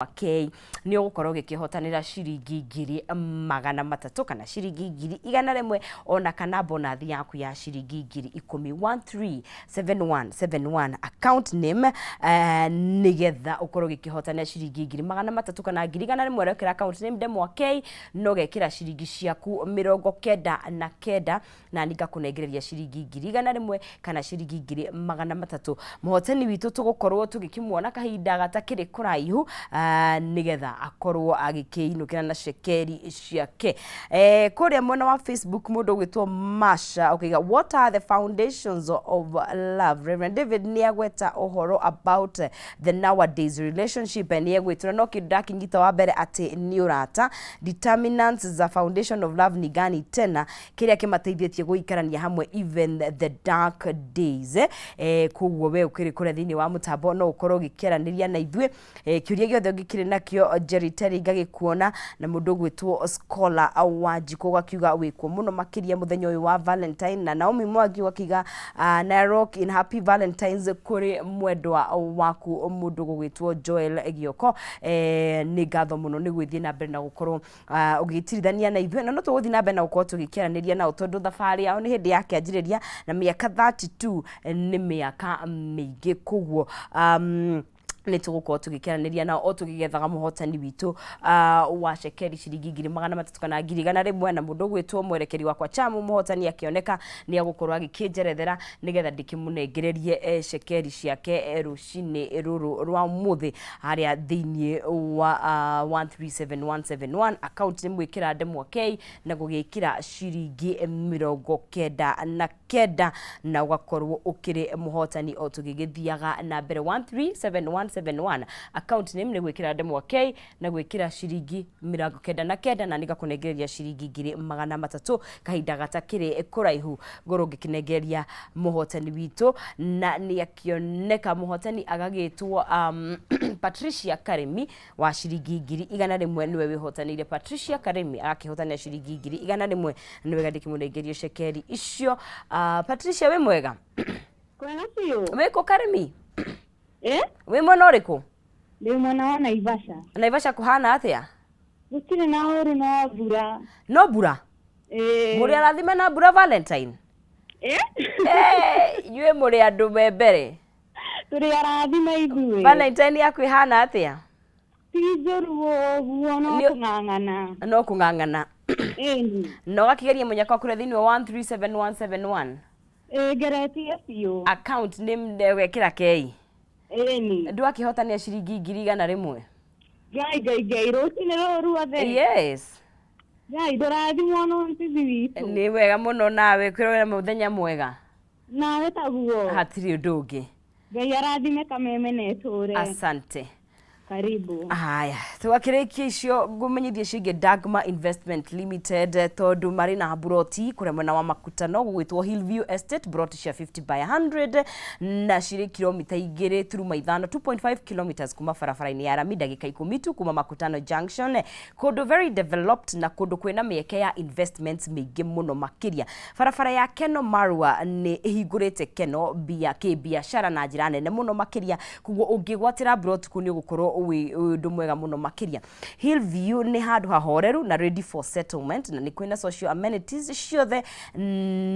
K nĩ ũgũkorwo ũgĩkĩhotanĩra ciringi 300,000 kana ciringi 100,000 ona kana bonathi yaku ya ciringi 10,000. 137171 account name, nĩgetha ũkorwo ũgĩkĩhotanĩra ciringi 300,000 kana 100,000. Ũrekĩra account name Ndemwa K na ũgekĩra ciringi ciaku 99, na ningakũnengereria ciringi 100,000 kana ciringi 300,000. Mũhotani witũ tũgũkorwo tũgĩkĩmuona kahinda gatakĩrĩ kũraihu, nĩgetha akorwo agĩkĩinũkĩra na cekeri ciake. Kũrĩa mwena wa Facebook, mũndũ ũgwĩtwo Masha ũkĩiga, "What are the foundations of love?" Reverend David nĩ agweta ũhoro about the nowadays relationship, nĩ egwĩtũra no kĩndũ ndakinyita wa mbere atĩ nĩ ũrata. Determinants za foundation of love ni gani tena, kĩrĩa kĩmateithĩtie gũikarania hamwe even the dark days? Koguo we ũkĩrĩ kũrĩa thĩinĩ wa mũtambo no ũkorwo ũgĩkĩaranĩria na ithuĩ, kĩũria gĩothe ũngĩkĩrĩ nakĩo. Jerry Terry ngagĩkuona, na mũndũ ũgwĩtwo Scholar Wanjikũ ũgakiuga wĩkuo mũno makĩria mũthenya ũyũ wa Valentine, na Naomi Mwangi ũgakiuga Narok in happy Valentines kũrĩ mwendwa waku mũndũ gũgwĩtwo Joel Gĩoko. Nĩ ngatho mũno nĩ gwĩthiĩ na mbere na gũkorwo ũgĩtirithania na ithuĩ, na no tũgũthiĩ na mbere na gũkorwo tũgĩkĩaranĩria nao tondũ thabarĩ yao nĩ hĩndĩ yakĩanjĩrĩria, na mĩaka 32 nĩ mĩaka mĩingĩ. Koguo nĩ tũgũkorwo tũgĩkĩaranĩria nao o tũgĩgethaga mũhotani witũ wa cekeri ciringi 300,000 kana 100,000. Na mũndũ ũgwĩtwo mwerekeri wakwa Chamu, mũhotani akĩoneka nĩ agũkorwo agĩkĩnjerethera nĩgetha ndĩkĩmũnengererie cekeri ciake rũcinĩ rũrũ rwa ũmũthĩ harĩa thĩinĩ wa 137171. Account nĩ mwĩkĩra Ndemwa K na gũgĩkĩra ciringi 99, na ũgakorwo ũkĩrĩ mũhotani o tũgĩgĩthiaga na mbere. 137171 account name nĩ gwĩkĩra Ndemwa K na gwĩkĩra ciringi 99, na nĩngakũnengereria ciringi 300,000 kahinda gatakĩrĩ kũraihu. Ngorwo ngĩkĩnengereria mũhotani witũ, na nĩ akĩoneka mũhotani agagĩtwo Patricia Karemi wa ciringi 100,000. Nĩwe wĩhotanĩire. Patricia Karemi agakĩhotanĩra ciringi 100,000. Nĩ wega ndĩkĩmũnengerie cekeri icio. Patricia, wĩ mwega? Kwega biũ. Wĩkũ, Karemi? Eh? Wĩ mwena ũrĩkũ? Ndĩ mwena wa Naivasha. Naivasha kũhana atĩa? Gũtirĩ na ũru, no mbura. No mbura? Ĩĩ. Mũrĩ arathime na mbura Valentine. Eh? Eh, inyuĩ mũrĩ andũ me mbere. Tũrĩ arathime ithuĩ. Valentine yaku ĩhana atĩa? Ti njũru ũguo, no kũng'ang'ana. No kũng'ang'ana. Ĩni. Na ũgakĩgeria mũnyaka kũrĩa thĩinĩ wa 137171? Ĩĩ, ngeretie biũ. Account nĩ wekĩra kei? Ĩni. Ndwakĩhotania ciringi 100,000. Ngai, Ngai, Ngai, rũcinĩ rũrũ ruothe. Yes. Ngai, ndũrathimwo no ntithi witũ. Nĩ wega mũno, nawe kwĩrorera mũthenya mwega. Nawe taguo. Hatirĩ ũndũ ũngĩ. Ngai arathime kameme na ĩtũre. Asante. Karibu. Haya, tũgakĩrĩkia icio ngũmenyithie ciĩgiĩ Dagma Investment Limited, tondũ marĩ na mburoti kũrĩa mwena wa Makutano gũgwĩtwo Hillview Estate, mburoti cia 50 by 100 na cirĩ kilomita 2.5, 2.5 kilometers kuma barabara-inĩ ya rami, ndagĩka 10 tu kuma Makutano Junction, kũndũ very developed na kũndũ kwĩna mĩeke ya investments mĩingĩ mũno makĩria. Barabara ya Keno Marua nĩ ĩhingũrĩte Keno bia kĩbiacara na njĩra nene mũno makĩria, koguo ũngĩgwatĩra mburoti kũu nĩ ũgũkorwo wĩ ũndũ mwega mũno makĩria. Hillview nĩ handũ hahoreru na ready for settlement, na nĩ kwĩna social amenities ciothe,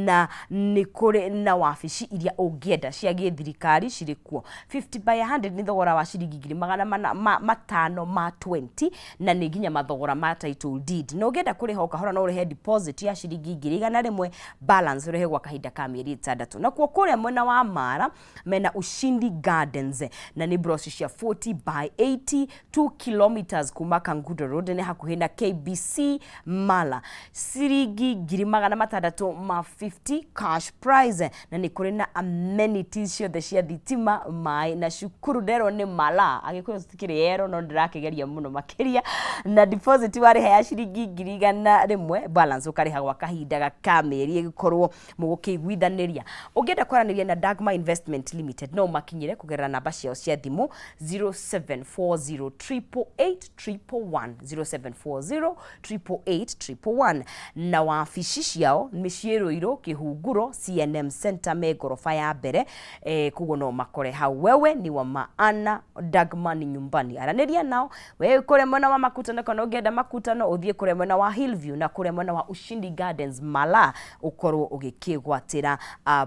na nĩ kũrĩ na wabici iria ũngĩenda cia gĩthirikari cirĩ kuo. 50 by 100 nĩ thogora wa ciringi ngiri magana mana ma, matano ma 20, na nĩ nginya mathogora ma title deed. Na ũngĩenda kũrĩha o kahora, no ũrĩhe deposit ya ciringi 100,000, balance ũrĩhe gwa kahinda ka mĩeri 6. Nakuo kũrĩa mwena wa Mara mena Ushindi Gardens, na nĩ brosi cia 40 by 80, 2 kilometers kuma Kangudo Road, nĩ hakuhĩ na KBC Mala, ciringi 650,000 cash price, na nĩ kũrĩ na amenities ciothe cia thitima, maĩ na cukuru. Nderwo nĩ Mala agĩkũyũ citikĩrĩ ero, no ndĩrakĩgeria mũno makĩria. Na deposit warĩha ya ciringi 100,000, balance ũkarĩha gwa kahinda ka mĩeri ĩgĩkorwo mũgũkĩiguithanĩria. Ũngĩenda kwaranĩria na Dagma Investment Limited, no ũmakinyĩre kũgerera namba ciao cia thimũ 0744 0740 888 111, 0740 888 111. Na wabici ciao nĩ ciĩ Ruiru Kĩhunguro CNM Center me ngoroba ya mbere, koguo no makore hau. Wewe ni wa maana Dagmar nyumbani, aranĩria nao we kũrĩa mwena wa Makutano, kana ũngĩenda Makutano ũthiĩ kũrĩa mwena wa Hillview na kũrĩa mwena wa Ushindi Gardens Mala, ũkorwo ũgĩkĩgwatĩra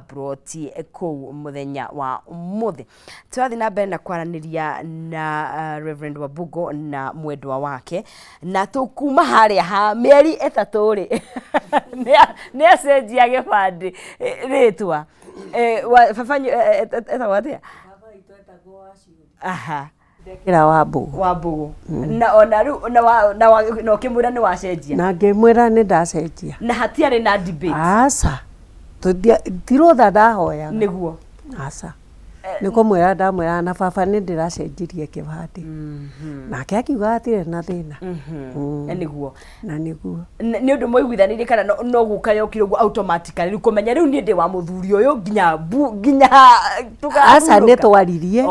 broti kũu mũthenya wa ũmũthĩ. Tũrathiĩ na mbere na kwaranĩria na Reverend Wambugu na mwendwa wake, na tũkuma harĩa ha mĩeri 3 rĩ, nĩ acenjia gĩbandĩ rĩtwa. Baba etagwo atĩa? Aha. Ndekĩra Wambugu. Wambugu. Na ona rĩu na ũkĩmwĩra nĩ wacenjia? Na ngĩmwĩra nĩ ndacenjia. Na hatiarĩ na debate? Aca. Ti rũtha ndahoyaga. Aca, nĩ kũmwĩra ndamwĩra, na baba nĩ ndĩracenjirie kĩbandĩ. Nake akiuga hatirĩ na thĩna. Na nĩguo. Na nĩguo. Nĩ ũndũ mwaiguithanĩirie kana no gũka yokire ũguo automatically, rĩu kũmenya rĩu niĩ ndĩ wa mũthuri ũyũ nginya nginya Aca, nĩ tũkahurũka? Twaririe.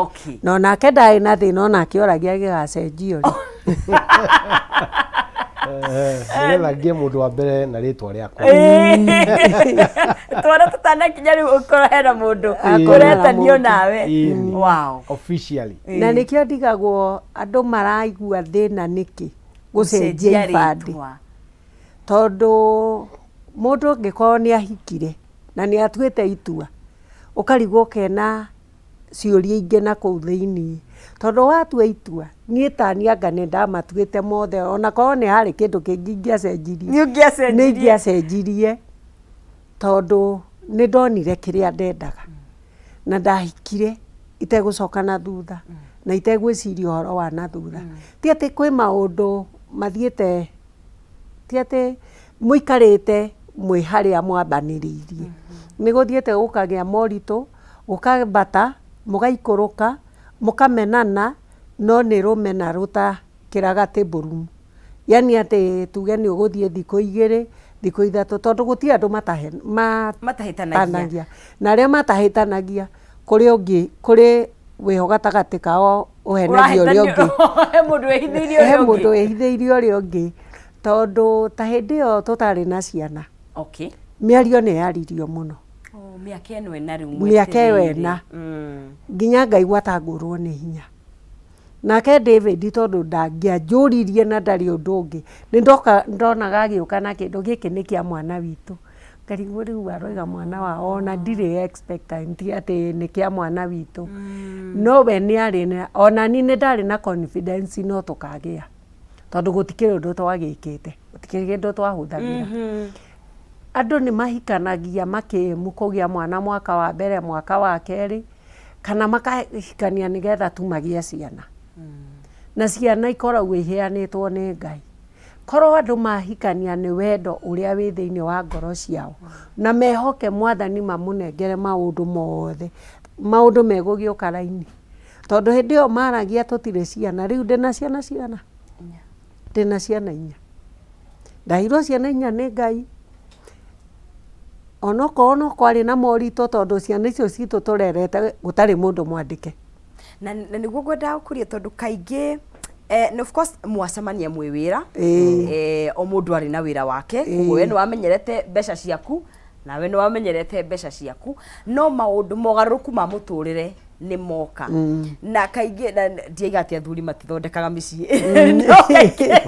Na onake ndarĩ na thĩna, onake oragia gĩgacenjio rĩ. Nĩgetha ngĩe mũndũ wa mbere na rĩtwa rĩakwa. Twana tũtanakinya rĩu ũkorwo hena mũndũ Akorwo hena ũretanio mũndũ. nawe. Ĩni. Wow. Officially. Na nĩkĩo ndigagwo andũ maraigua thĩna nĩkĩ gũcenjia ibandĩ. Rĩtwa. Tondũ mũndũ angĩkorwo nĩ ahikire na nĩ atuĩte itua, ũkarigwo kena ciũria ingĩ na kũu thĩiniĩ, tondũ watua itua, niĩ tani anga nĩ ndamatuĩte mothe, ona korwo nĩ harĩ kĩndũ kĩngĩ ingĩacenjirie. Nĩ ũngĩacenjirie. Nĩ ingĩacenjirie, tondũ nĩ ndonire kĩrĩa ndendaga na ndahikire itegũcoka na thutha na itegwĩciria ũhoro wa na thutha. Ti atĩ kwĩ maũndũ mathiĩte, ti atĩ mũikarĩte mwĩ harĩa mwambanĩrĩirie, nĩ gũthiĩte gũkagĩa moritũ, gũkambata, mũgaikũrũka, mũkamenana, no nĩ rũmena rũtakĩraga tĩmbũrumu, yani atĩ tuge nĩ ũgũthiĩ thikũ 2, thikũ 3, tondũ gũtirĩ andũ matahĩtanagia. Matahĩtanagia, na arĩa matahĩtanagia, kũrĩ ũngĩ, kũrĩ wĩho gatagatĩ kao ũhenagia ũrĩa ũngĩ. He mũndũ wĩhithĩirie He ũrĩa mũndũ ũngĩ. wĩhithĩirie ũrĩa ũngĩ, tondũ ta hĩndĩ ĩyo tũtarĩ na ciana, mĩario nĩ yaririo mũno. Oh, mĩaka ĩno ĩna rĩu Mĩaka ĩyo mwetereire. ĩna. Nginya ngaigua ta ngũrwo nĩ hinya. Nake David, tondũ ndangĩanjũririe na ndarĩ ũndũ ũngĩ, nĩ ndoka ndonaga agĩũka na kĩndũ gĩkĩ nĩ kĩa mwana witũ, ngarigwo rĩu aroiga mwana wao, ona ndirĩ expectant atĩ nĩ kĩa mwana witũ. No we nĩ arĩ na, ona ni nĩ ndarĩ na confidence no tũkagĩa, tondũ gũtikĩrĩ ũndũ twagĩkĩte, gũtikĩrĩ kĩndũ twahũthagĩra. Andũ nĩ mahikanagia makĩĩmu kũgĩa mwana mwaka wa mbere, mwaka wa kerĩ, kana makahikania nĩgetha tu magĩe ciana, na ciana ikoragwo iheanĩtwo nĩ Ngai. Korwo andũ mahikania nĩ wendo ũrĩa wĩ thĩinĩ wa ngoro ciao na mehoke Mwathani mamũnengere maũndũ mothe, maũndũ megũgĩũka raini, tondũ hĩndĩ ĩyo maragia tũtirĩ ciana. Rĩu ndĩna ciana cigana? Ndĩna ciana 4. Ndaheirwo ciana 4 nĩ Ngai, onokorwo no kwarĩ na moritũ, tondũ ciana icio citũ tũrerete gũtarĩ mũndũ mwandĩke. Na nĩguo ngwendaga gũkũria, tondũ kaingĩ na of course mwacemania mwĩ wĩra, o mũndũ arĩ na wĩra wake, koguo we nĩ wamenyerete mbeca ciaku nawe nĩ wamenyerete mbeca ciaku, no maũndũ mogarũrũku ma mũtũrĩre nĩ moka, na kaingĩ na ndiaiga atĩ athuri matithondekaga mĩciĩ, no kaingĩ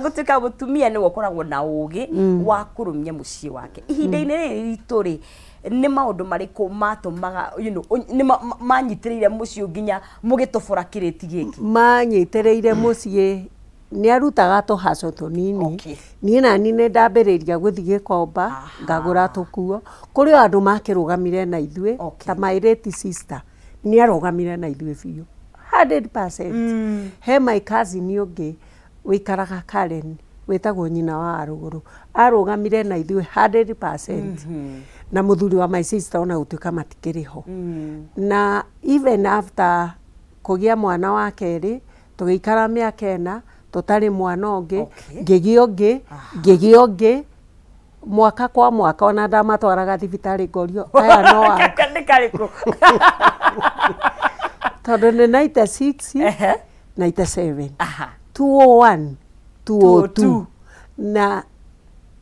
gũtuĩka mũtumia nĩwe ũkoragwo na ũgĩ wa kũrũmia mũciĩ wake. Ihinda-inĩ rĩrĩ ritũ rĩ, nĩ maũndũ marĩkũ matũmaga nĩ manyitĩrĩire mũciĩ nginya mũgĩtobora kĩrĩti gĩkĩ? Manyitĩrĩire mũciĩ nĩ arutaga tũhaco tũnini. Niĩ nani nĩ ndambĩrĩria gũthiĩ Gĩkomba, ngagũra tũkuo. Kũrĩ o andũ makĩrũgamire na ithuĩ, ta my late sister nĩ arũgamire na ithuĩ biũ 100%. He my cousin ũngĩ wĩikaraga Karen, wĩtagwo nyina wa arũgũrũ, arũgamire na ithuĩ 100%, na mũthuri wa my sister, ona gũtuĩka matikĩrĩ ho. Na even after kũgĩa mwana wa kerĩ, tũgĩikara mĩaka 4 tũtarĩ mwana ũngĩ. Ngĩgĩa ũngĩ, ngĩgĩa ũngĩ, mwaka kwa mwaka, ona ndamatwaraga thibitarĩ ngorio aya no a Nĩ karĩkũ? Tondũ nĩ 96, 97, 201, 202. 202. Na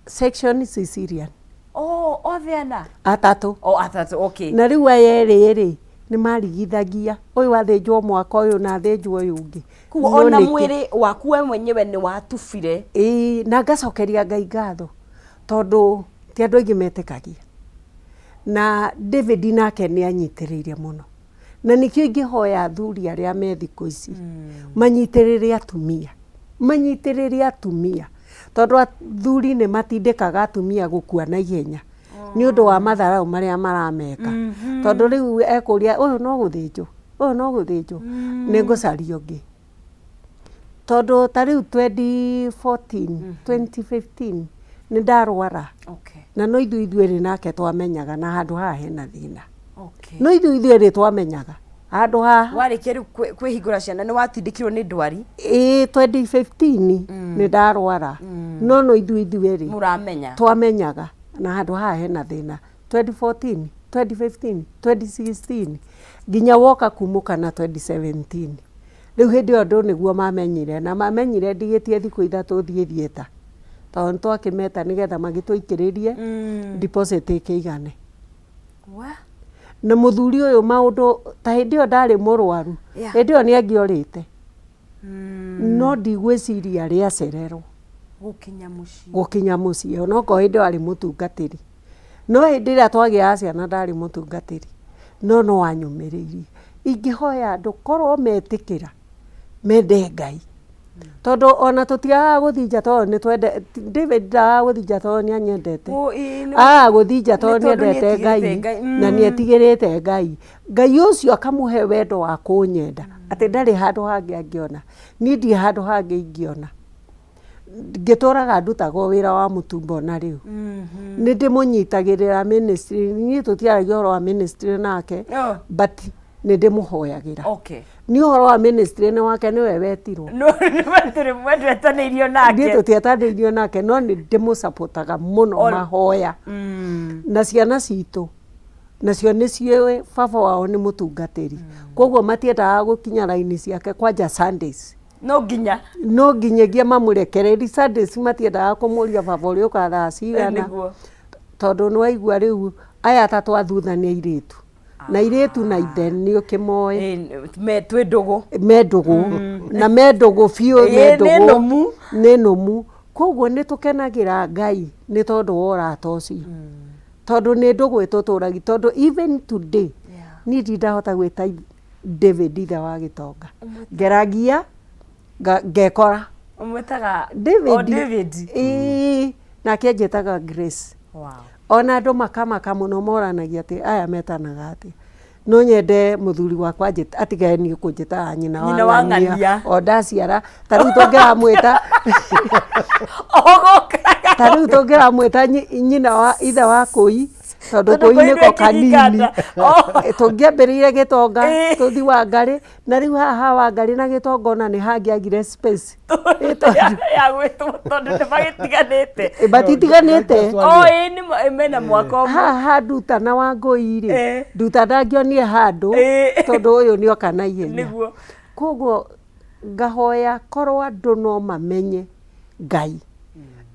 section Sicilian. Oh, othe ana? Atatũ. Oh, atatũ, okay. Na rĩu aya erĩ rĩ, nĩ marigithagia ũyũ athĩnjwo mwaka ũyũ na athĩnjwo ũyũ ũngĩ. Koguo No ona nĩkĩ- mwĩrĩ waku we mwenyewe nĩ watubire. Ĩĩ, na ngacokeria Ngai ngatho tondũ ti andũ aingĩ metĩkagia. Na David nake nĩ anyitĩrĩire mũno. Na nĩkĩo ingĩhoya athuri arĩa me thikũ ici manyitĩrĩre atumia, manyitĩrĩre atumia tondũ athuri nĩ matindĩkaga atumia gũkua na ihenya nĩ ũndũ wa matharaũ marĩa marameka. Tondũ rĩu ekũria ũyũ no gũthĩnjwo, ũyũ no gũthĩnjwo, nĩ ngũcaria ũngĩ. Tondũ ta rĩu 2014, 2015 nĩ ndarwara. Na no ithuĩ ithuerĩ nake twamenyaga na handũ haha hena thĩna. No ithuĩ ithuerĩ twamenyaga handũ haha. Warĩkia rĩu kwĩhingũra ciana nĩ watindĩkirwo nĩ ndwari? Ĩĩ, 2015 nĩ ndarwara. No no ithuĩ ithuerĩ mũramenya. Twamenyaga na handũ haha hena thĩna. 2014, 2015, 2016 nginya woka kumũka na 2017. Rĩu hĩndĩ ĩyo andũ nĩguo mamenyire, na mamenyire ndigĩtie thikũ ithatũ thiĩ theatre. Tondũ nĩ twakĩmeta nĩgetha magĩtũikĩrĩrie deposit ĩkĩigane. Na mũthuri ũyũ maũndũ ta hĩndĩ ĩyo ndarĩ mũrwaru, hĩndĩ ĩyo nĩ angĩorĩte. No ndigwĩciria rĩacererwo gũkinya mũciĩ. Gũkinya mũciĩ, onokorwo hĩndĩ ĩyo arĩ mũtungatĩri. No hĩndĩ ĩrĩa twagĩaga ciana ndarĩ mũtungatĩri, no no anyũmĩrĩirie. Ingĩhoya andũ korwo metĩkĩra, mende Ngai. Tondũ ona tũtiagaga gũthiĩ nja tondũ nĩ twende, David ndagaga gũthiĩ nja tondũ nĩ anyendete. Agaga gũthiĩ nja tondũ nĩ endete Ngai na nĩ etigĩrĩte Ngai. Ngai ũcio akamũhe wendo wa kũnyenda, atĩ ndarĩ handũ hangĩ angĩona. Niĩ ndirĩ handũ hangĩ ingĩona. Ngĩtũraga ndutagwo wĩra wa mũtumba ona rĩu. Nĩ ndĩmũnyitagĩrĩra ministry, niĩ tũtiaragia ũhoro wa ministry nake, but nĩ ndĩmũhoyagĩra. Niĩ ũhoro wa ministry nĩ wake, nĩwe wetirwo. Ndwetanĩirio nake. Niĩ tũtietanĩirio nake, no nĩ ndĩmũcapotaga mũno mahoya. Na ciana citũ nacio nĩ ciũĩ baba wao nĩ mũtungatĩri. Koguo matiendaga gũkinya raini ciake kwanja Sundays. No nginya. No nginyagia mamũrekererie Sundays, matiendaga kũmũria baba ũrĩa ũkaga thaa cigana. Tondũ nĩ waigua rĩu aya atatũ a thutha nĩ airĩtu. Na airĩtu na ithe nĩ ũkĩmoĩ. Me twĩ ndũgũ. Me ndũgũ. Na me ndũgũ biũ, me Nĩ ndũgũ. nũmu. Nĩ nũmu. Koguo nĩ tũkenagĩra Ngai nĩ tondũ wa ũrata ũcio. Tondũ nĩ ndũgũ ĩtũtũragia. Tondũ even today, niĩ ndirĩ ndahota gwĩta David ithe wa gĩtonga. Ngeragia, ngekora. Ũmwĩtaga David. O David. Ĩĩ, nake anjĩtaga Grace. Ona andũ makamaka mũno moranagia atĩ aya metanaga atĩa. No nyende mũthuri wakwa atigane niĩ kũnjĩtaga nyina wa Nyina wa ng'ania. ng'ania. O ndaciara, ta rĩu tũngĩramwĩta. Ogokaga. Ta rĩu tũngĩramwĩta nyina wa ithe wa kũi, tondũ Tondũ kũi kũi nĩko nĩ kanini. kĩhikanda. Tũngĩambĩrĩire gĩtonga, tũthi Wangarĩ, na rĩu haha Wangarĩ na gĩtonga ona nĩ hangĩagire space. Ya gwĩtwo tondũ nĩ magĩtiganĩte. Matitiganĩte. O ĩĩ nĩ mena mwaka ũmwe. Haha Nduta na Wangũi rĩ, Nduta ndangĩonire handũ tondũ ũyũ nĩ oka na ihenya. Nĩguo. Koguo ngahoya korwo andũ no mamenye Ngai.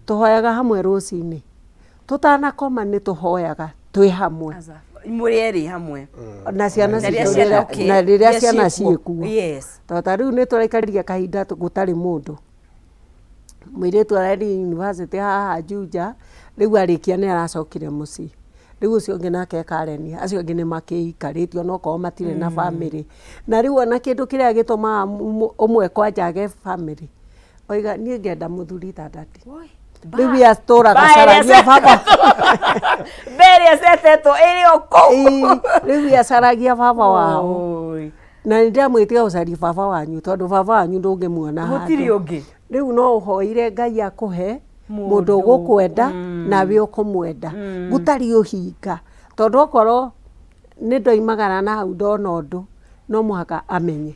Tũhoyaga hamwe rũcinĩ. Tũtanakoma nĩ tũhoyaga twĩ hamwe. Mũrĩ erĩ hamwe. Na ciana Na rĩrĩa citũ ciana, rĩrĩa, na rĩrĩa rĩrĩa ciana ciĩkuo. ciĩkuo. Tondũ ta rĩu nĩ tũraikaririe kahinda gũtarĩ mũndũ. Mũirĩtu ararĩ university haha Juja, rĩu arĩkia nĩ aracokire mũciĩ. Rĩu ũcio ũngĩ nake e Karen, acio angĩ nĩ makĩikarĩte onokorwo matirĩ na family. Na rĩu ona kĩndũ kĩrĩa gĩtũmaga ũmwe kwanja age family, oiga niĩ ngenda mũthuri ta daddy. Rĩu we atũraga caragia baba. Mbere ĩcetetwo ĩrĩ o kũu. Ĩĩ, rĩu we acaragia baba wao. Na nĩ ndamwĩtire gũcaria baba wanyu tondũ baba wanyu ndũngĩmuona handũ. Gũtirĩ ũngĩ. Rĩu no ũhoire Ngai akũhe mũndũ ũgũkwenda nawe ũkũmwenda. Gũtarĩ ũhinga. Tondũ okorwo nĩ ndoimagara na hau ndona ũndũ, no mũhaka amenye.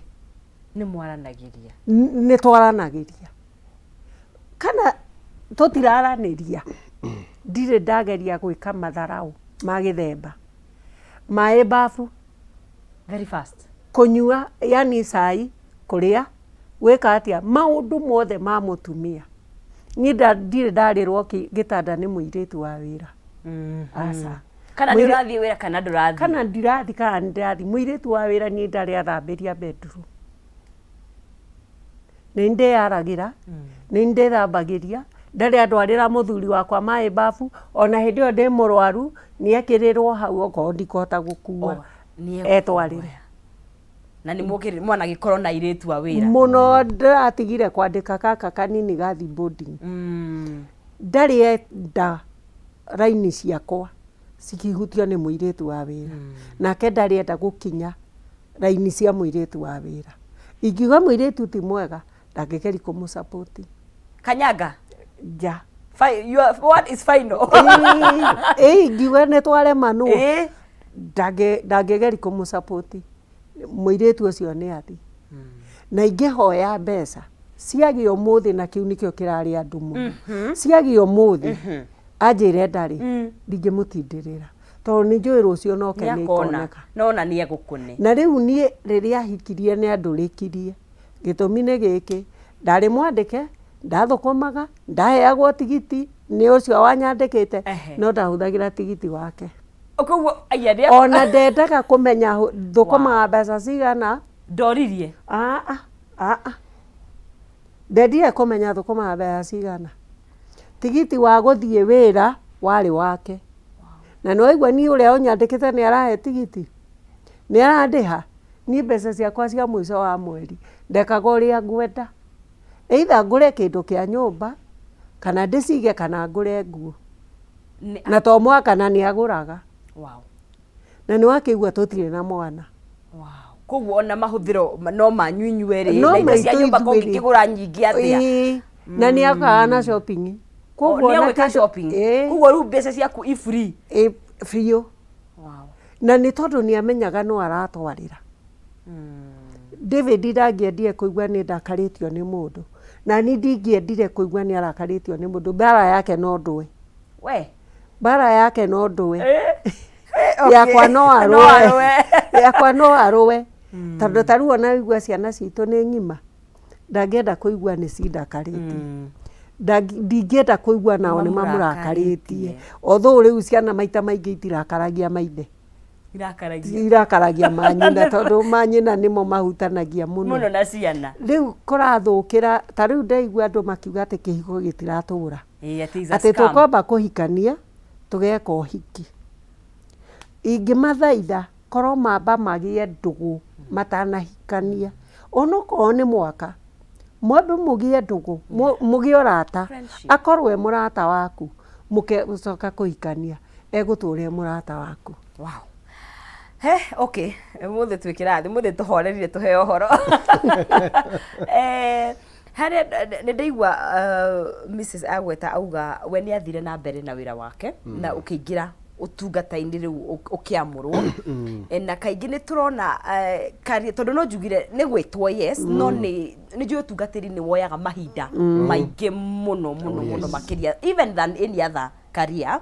Nĩ mwaranagĩria. Nĩ twaranagĩria. Kana tũtiraranĩria, ndirĩ ndageria gwĩka matharaũ ma gĩthemba. Maĩ babu. Very fast. Kũnyua yani cai, kũrĩa, gwĩka atĩa, maũndũ mothe ma mũtumia. Niĩ ndirĩ ndarĩrwo gĩtanda nĩ mũirĩtu wa wĩra. Aca. Kana nĩ ũrathiĩ wĩra kana ndũrathiĩ. Kana ndirathiĩ kana nĩ ndĩrathiĩ. Mũirĩtu wa wĩra niĩ ndarĩ athambĩria bedroom. Nĩ ndĩyaragĩra, nĩ ndĩthambagĩria, ndarĩ andwarĩra mũthuri wakwa maĩ babu, ona hĩndĩ ĩyo ndĩ mũrwaru, nĩ ekĩrĩrwo hau okorwo ndikũhota gũkua, etwarĩre. Na nĩ mũkĩrĩ mwanagĩkorwo na airĩtu a wĩra. Mũno ndĩratigire kwandĩka gaka kanini gathi boarding. Ndarĩ enda raini ciakwa cikĩhutio nĩ mũirĩtu wa wĩra. Nake ndarĩ enda gũkinya raini cia mũirĩtu wa wĩra. Ingiuga mũirĩtu ti mwega, ndangĩgeria kũmũ support. Kanyanga. Nja. Your word is final. Ĩĩ ingiuga nĩ twaremanwo, ndangĩgeria kũmũ support. Mũirĩtu ũcio nĩ athiĩ. Na ingĩhoya mbeca, ciagĩa ũmũthĩ na kĩu nĩkĩo kĩrarĩa andũ mũno. Ciagĩa ũmũthĩ, anjĩre ndarĩ, ndingĩmũtindĩrĩra. Tondũ nĩ njũĩ rũciũ no ke nĩ ikoneka. No ona nĩ egũkũne. Na rĩu niĩ rĩrĩa ahikirie nĩ andũrĩkirie. Gĩtũmi nĩ gĩkĩ, ndarĩ mwandĩke, ndathũkũmaga, ndaheagwo tigiti nĩ ũcio wanyandĩkĩte, no ndahũthagĩra tigiti wake. Koguo aya nĩ Ona ndendaga kũmenya thũkũmaga mbeca cigana. Ndoririe. Aa, aa. Ndendire kũmenya thũkũmaga mbeca cigana. Tigiti wa gũthiĩ wĩra warĩ wake. Na nĩ waigua niĩ ũrĩa ũnyandĩkĩte nĩ arahe tigiti? Nĩ arandĩha? Niĩ mbeca ciakwa cia mũico wa mweri ndekaga ũrĩa ngwenda. Either ngũre kĩndũ kĩa nyũmba, kana ndĩcige kana ngũre nguo. Na to mwaka na nĩ agũraga. Wow. Na nĩ wakĩigua tũtirĩ na mwana. Wow. Koguo ona mahũthĩro no manyu inyuerĩ No na indo cia maitũ nyũmba ko ithuerĩ. ũngĩkĩgũra nyingĩ atĩa? Ĩĩ. Na nĩ akaga na shopping. Koguo ona nĩ egwĩka kĩndũ- shopping. Ĩĩ. Koguo rĩu mbeca ciaku i free. Ĩĩ, biũ. Wow. Na nĩ tondũ nĩ amenyaga no aratwarĩra. David ndangĩendire kũigua nĩ ndakarĩtio nĩ mũndũ. Na niĩ ndingĩendire kũigua nĩ arakarĩtio nĩ mũndũ. Mbara yake no ndũe. We. Mbara yake no ndũe. Okay. Yakwa no No arũe. arũe. Yakwa no arũe. Tondũ ta rĩu ona waigua ciana citũ nĩ ng'ima. Ndangĩenda kũigua nĩ cindakarĩtie. Ndingĩenda kũigua nao nĩ mamũrakarĩtie. Although rĩu ciana maita maingĩ itirakaragia maithe. Irakaragia. Irakaragia manyina tondũ manyina nĩmo mahutanagia mũno. Mũno na ciana. Rĩu kũrathũkĩra, ta rĩu ndaigua andũ makiuga atĩ kĩhiko gĩtiratũra. Ĩĩ, atĩ is a Atĩ scam. tũkwamba kũhikania, tũgeka ũhiki. Ingĩmathaitha korwo mamba magĩe ndũgũ matanahikania, onokorwo nĩ mwaka, mwambe mũgĩe ndũgũ, mũgĩe ũrata, Friendship. akorwo e mũrata waku, mũkecoka kũhikania, egũtũra e mũrata waku. Wow. He, okay. Mũthĩ twĩ kĩrathi, mũthĩ tũhorerire tũheo ũhoro. Harĩa nĩ ndaigua Mrs. Agweta auga we nĩ athire na mbere na wĩra wake na ũkĩingĩra ũtungata-inĩ rĩu ũkĩamũrwo. Na kaingĩ nĩ tũrona tondũ no njugire nĩ gwĩtwo yes, no nĩ njũĩ ũtungatĩri nĩ woyaga mahinda maingĩ mũno mũno mũno makĩria even than any other career.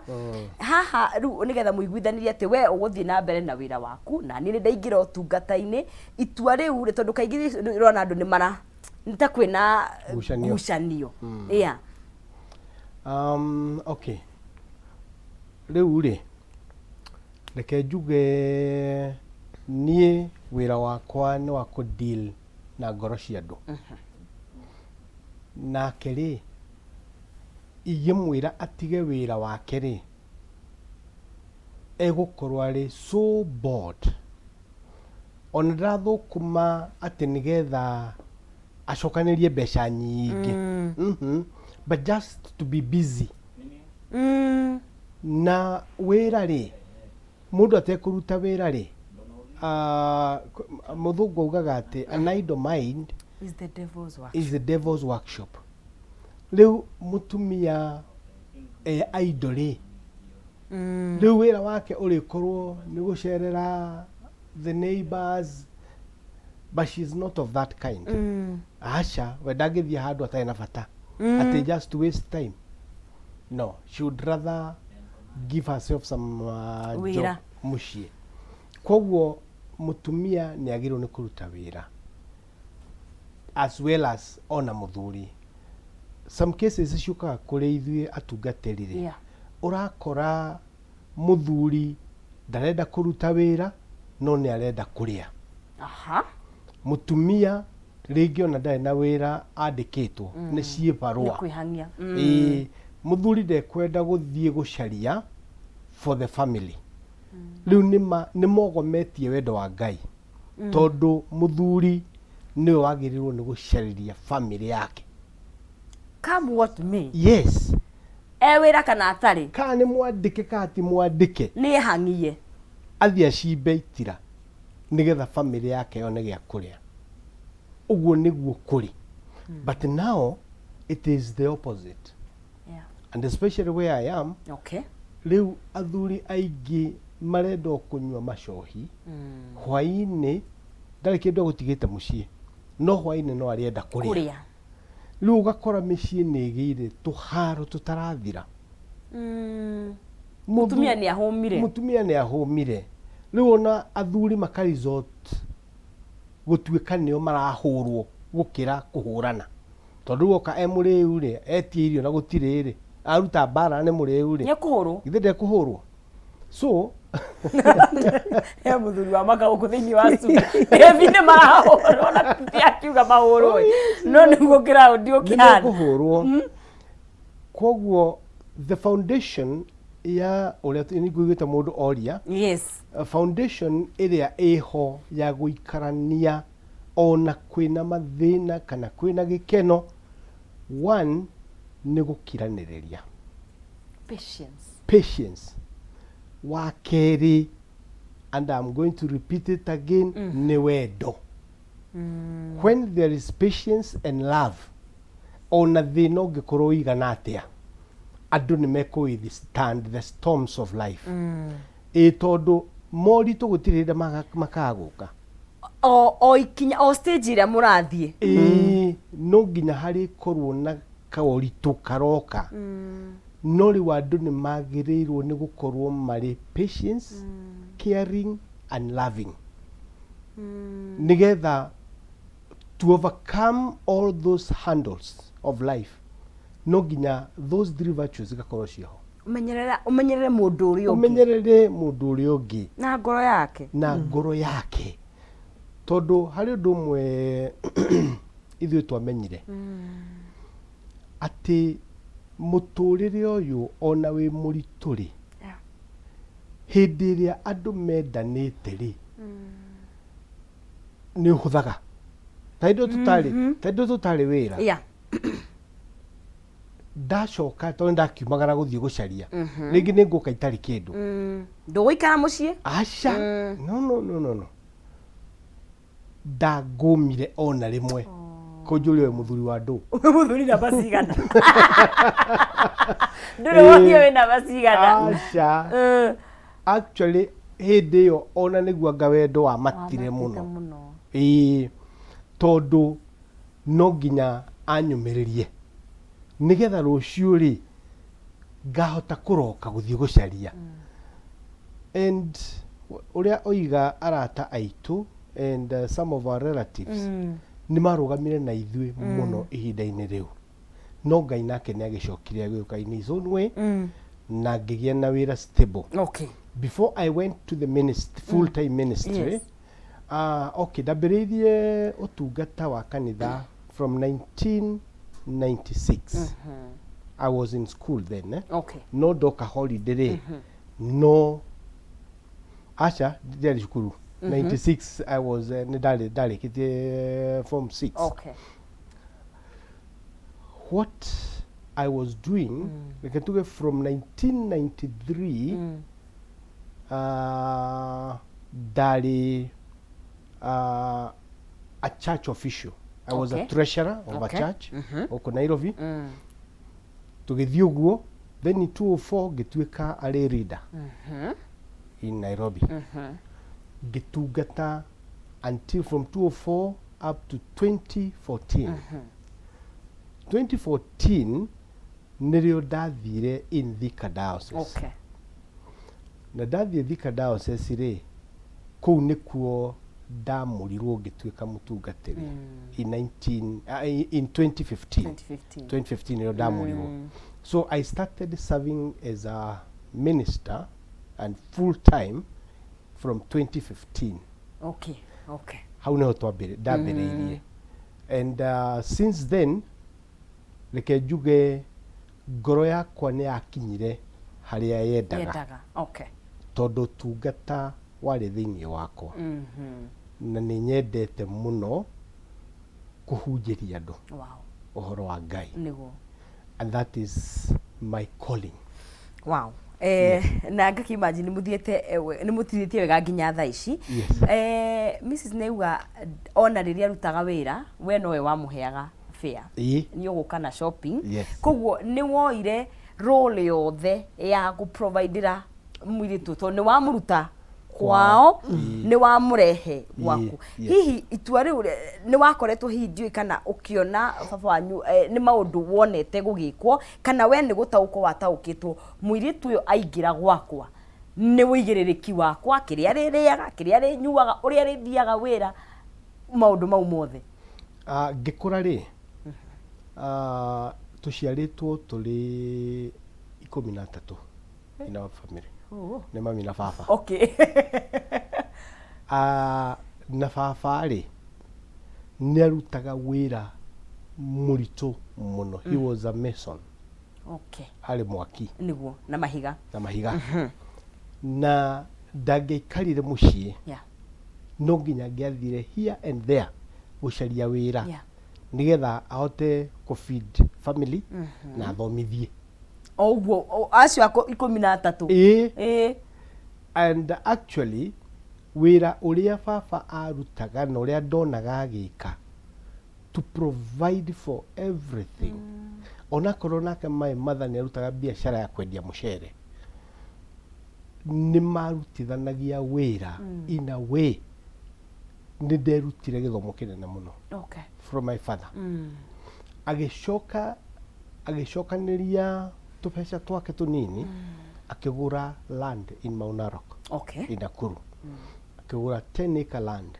Haha rĩu nĩgetha mũiguithanĩrie atĩ we ũgũthiĩ na mbere na wĩra waku na niĩ nĩ ndaingĩra ũtungata-inĩ, itua rĩu rĩ, tondũ kaingĩ nĩ ũrona andũ nĩ mara nĩ ta kwĩna Ngucanio. ngucanio. Yeah. Okay. Rĩu rĩ, reke njuge niĩ wĩra wakwa nĩ wa kũ deal na ngoro cia andũ. Nake rĩ, ingĩmwĩra atige wĩra wake rĩ, egũkorwo arĩ so bored. Ona ndarathũkũma atĩ nĩgetha acokanĩrie mbeca nyingĩ. But just to be busy. Na wĩra rĩ, mũndũ atekũruta wĩra rĩ, mũthũngũ augaga atĩ an idle mind is the devil's work. Is the devil's workshop. Rĩu mũtumia e idle rĩ, rĩu wĩra wake ũrĩkorwo nĩ gũcerera the neighbors, but she's not of that kind. Aca, we ndangĩthiĩ handũ atarĩ na bata atĩ just to waste time. No, she would rather give herself some Wĩra. job mũciĩ. Koguo Mũtumia nĩ agĩrĩirwo nĩ kũruta wĩra as well as ona mũthuri. Some cases ciũkaga kũrĩ ithuĩ atungatĩri rĩ, ũrakora mũthuri ndarenda kũruta wĩra no nĩ arenda kũrĩa. Mũtumia rĩngĩ ona ndarĩ na wĩra andĩkĩtwo, nĩ ciĩbarũa. Nĩ kwĩhang'ia. Ĩĩ, mũthuri ndekwenda gũthiĩ gũcaria for the family. Rĩu nĩma nĩ mogometie wendo wa Ngai, tondũ mũthuri nĩwe wagĩrĩirwo nĩ gũcarĩria family yake. Come what may. Yes. E wĩra kana atarĩ. Kana nĩ mwandĩke kana ti mwandĩke. Nĩ ehang'ie. Athiĩ acimbe itira nĩgetha family yake yone gĩa kũrĩa. Ũguo nĩguo kũrĩ. But now it is the opposite. And especially where I am, rĩu athuri aingĩ marenda o kũnyua macohi hwainĩ, ndarĩ kĩndũ agũtigĩte mũciĩ, no hwainĩ no arĩenda kũrĩa. Kũrĩa. Rĩu ũgakora mĩciĩ nĩ ĩgĩire tũharo tũtarathira. Mũtumia nĩ ahũmire. Mũtumia nĩ ahũmire. Rĩu ona athuri maka resort gũtuĩka nĩo marahũrwo gũkĩra kũhũrana. Tondũ rĩu oka e mũrĩu rĩ, etia irio na gũtirĩ rĩ, aruta mbara nĩ mũrĩu rĩ. Nĩ ekũhũrwo. Githĩ ndekũhũrwo? So he mũthuri wa maka gũkũ thĩinĩ wa studio. Ebi nĩ marahũrwo na ti akiuga mahũrwo ĩ. No nĩguo kĩraũndi ũkĩhana. Nĩmekũhũrwo. Koguo the foundation ya ũrĩa nĩngũiguĩte mũndũ oria, foundation ĩrĩa ĩho ya gũikarania ona kwĩna mathĩna kana kwĩna gĩkeno, one nĩ gũkiranĩrĩria. Patience. Patience. Wa kerĩ, and I'm going to repeat it again, nĩ wendo. When there is patience and love, ona thĩna ũngĩkorwo ũigana atĩa, andũ nĩ mekũ withstand the storms of life. Ĩ tondũ moritũ gũtirĩ hĩndĩ makaga gũka. O ikinya, o stage ĩrĩa mũrathiĩ. Ĩĩ, no nginya harĩkorwo na kaũritũ karoka. No rĩu andũ nĩ magĩrĩirwo nĩ gũkorwo marĩ patience, caring and loving. Nĩgetha to overcome all those handles of life, no nginya those three virtues igakorwo ciĩho. Ũmenyerera, ũmenyerere mũndũ ũrĩa ũngĩ. Ũmenyerere mũndũ ũrĩa ũngĩ. Na ngoro yake. Na ngoro yake. Tondũ harĩ ũndũ ũmwe ithuĩ twamenyire. Atĩ mũtũrĩre ũyũ ona wĩ mũritũ rĩ, hĩndĩ ĩrĩa andũ mendanĩte rĩ, nĩ ũhũthaga. Ta hĩndĩ ĩyo tũtarĩ, ta hĩndĩ ĩyo tũtarĩ wĩra. Ndacoka tondũ ndakiumagara gũthiĩ gũcaria. Rĩngĩ nĩ ngũka itarĩ kĩndũ. Ndũgũikara mũciĩ? Aca. No, no, no, no, no. Ndangũmire ona rĩmwe. Kũnjũria ũyũ mũthuri wa ndũ. Mũthuri namba cigana? Ndũrĩ wothiĩ wĩ namba cigana? Aca. Actually hĩndĩ ĩyo ona nĩguo anga wendo wa matire mũno. Mũno. Ĩĩ, tondũ no nginya anyũmĩrĩrie nĩgetha rũciũ rĩ ngahota kũroka gũthiĩ gũcaria. And ũrĩa oiga arata aitũ and some of our relatives nĩ marũgamire na ithuĩ mũno ihinda-inĩ rĩu. No Ngai nake nĩ agĩcokire agĩũka in his own way na ngĩgĩa na wĩra stable. Before I went to the ministry, full time ministry, okay, ndambĩrĩirie ũtungata wa kanitha from 1996. I was in school then. No ndoka holiday rĩ, no aca ndiarĩ cukuru. 96 I was nĩ ndarĩ ndarĩkĩtie form 6. What I was doing, reke tuge from 1993, ndarĩ a church official. I was a treasurer of a church gũkũ Nairobi. Tũgĩthiĩ ũguo, then in 2004 ngĩtuĩka a lay reader in Nairobi. Ngĩtungata until from 2004 up to 2014. 2014 nĩrĩo ndathire in Thika Diocese. Na ndathiĩ Thika Diocese rĩ, Kũu nĩkuo ndamũrirwo ngĩtuĩka mũtungatĩri in 19 in 2015. 2015. 2015 nĩrĩo ndamũrirwo. So I started serving as a minister and full time from 2015. Hau nĩho ndambĩrĩirie, and since then, reke njuge ngoro yakwa nĩ yakinyire harĩa yendaga. Yendaga, okay. Tondũ tungata warĩ thĩinĩ wakwa na nĩ nyendete mũno kũhunjĩria andũ ũhoro wa Ngai. And that is my calling. Wow. Na ngakĩimagine nĩ mũthiĩte nĩ mũtirĩtie wega nginya thaa ici. Yes. Mrs nĩauga ona rĩrĩa arutaga wĩra, we nowe wamũheaga fare. Nĩ ũgũka na shopping. Koguo nĩ woire role yothe ya gũprovidera mũirĩtu, tondũ nĩ wamũruta kwao, nĩ wamũrehe gwaku. Hihi itua rĩu nĩ wakoretwo, hihi ndiũĩ kana ũkĩona baba wanyu, nĩ maũndũ wonete gũgĩkwo, kana we nĩ gũtaũkwo wataũkĩtwo mũirĩtu ũyũ aingĩra gwakwa nĩ ũigĩrĩrĩki wakwa, kĩrĩa rĩrĩaga, kĩrĩa rĩnyuaga, ũrĩa rĩthiaga wĩra, maũndũ mau mothe? Ngĩkũra rĩ, tũciarĩtwo tũrĩ 13 in our family. Nĩ mami na baba. Na baba rĩ, nĩ arutaga wĩra mũritũ mũno. He was a mason. Arĩ mwaki. Nĩguo, na mahiga. Na mahiga, na ndangĩaikarire mũciĩ. No nginya angĩathire here and there gũcaria wĩra nĩgetha ahote kũ feed family na athomithie. O ũguo acio ako 13. Ĩĩ. And actually wĩra ũrĩa baba arutaga na ũrĩa ndonaga agĩka to provide for everything, onakorwo nake my mother nĩ arutaga biacara ya kwendia mũcere, nĩ marutithanagia wĩra. In a way nĩ nderutire gĩthomo kĩnene mũno from my father. Agĩcoka agĩcokanĩria tũbeca twake tũnini, akĩgũra land in Mount Narok, in Nakuru, akĩgũra 10 acre land.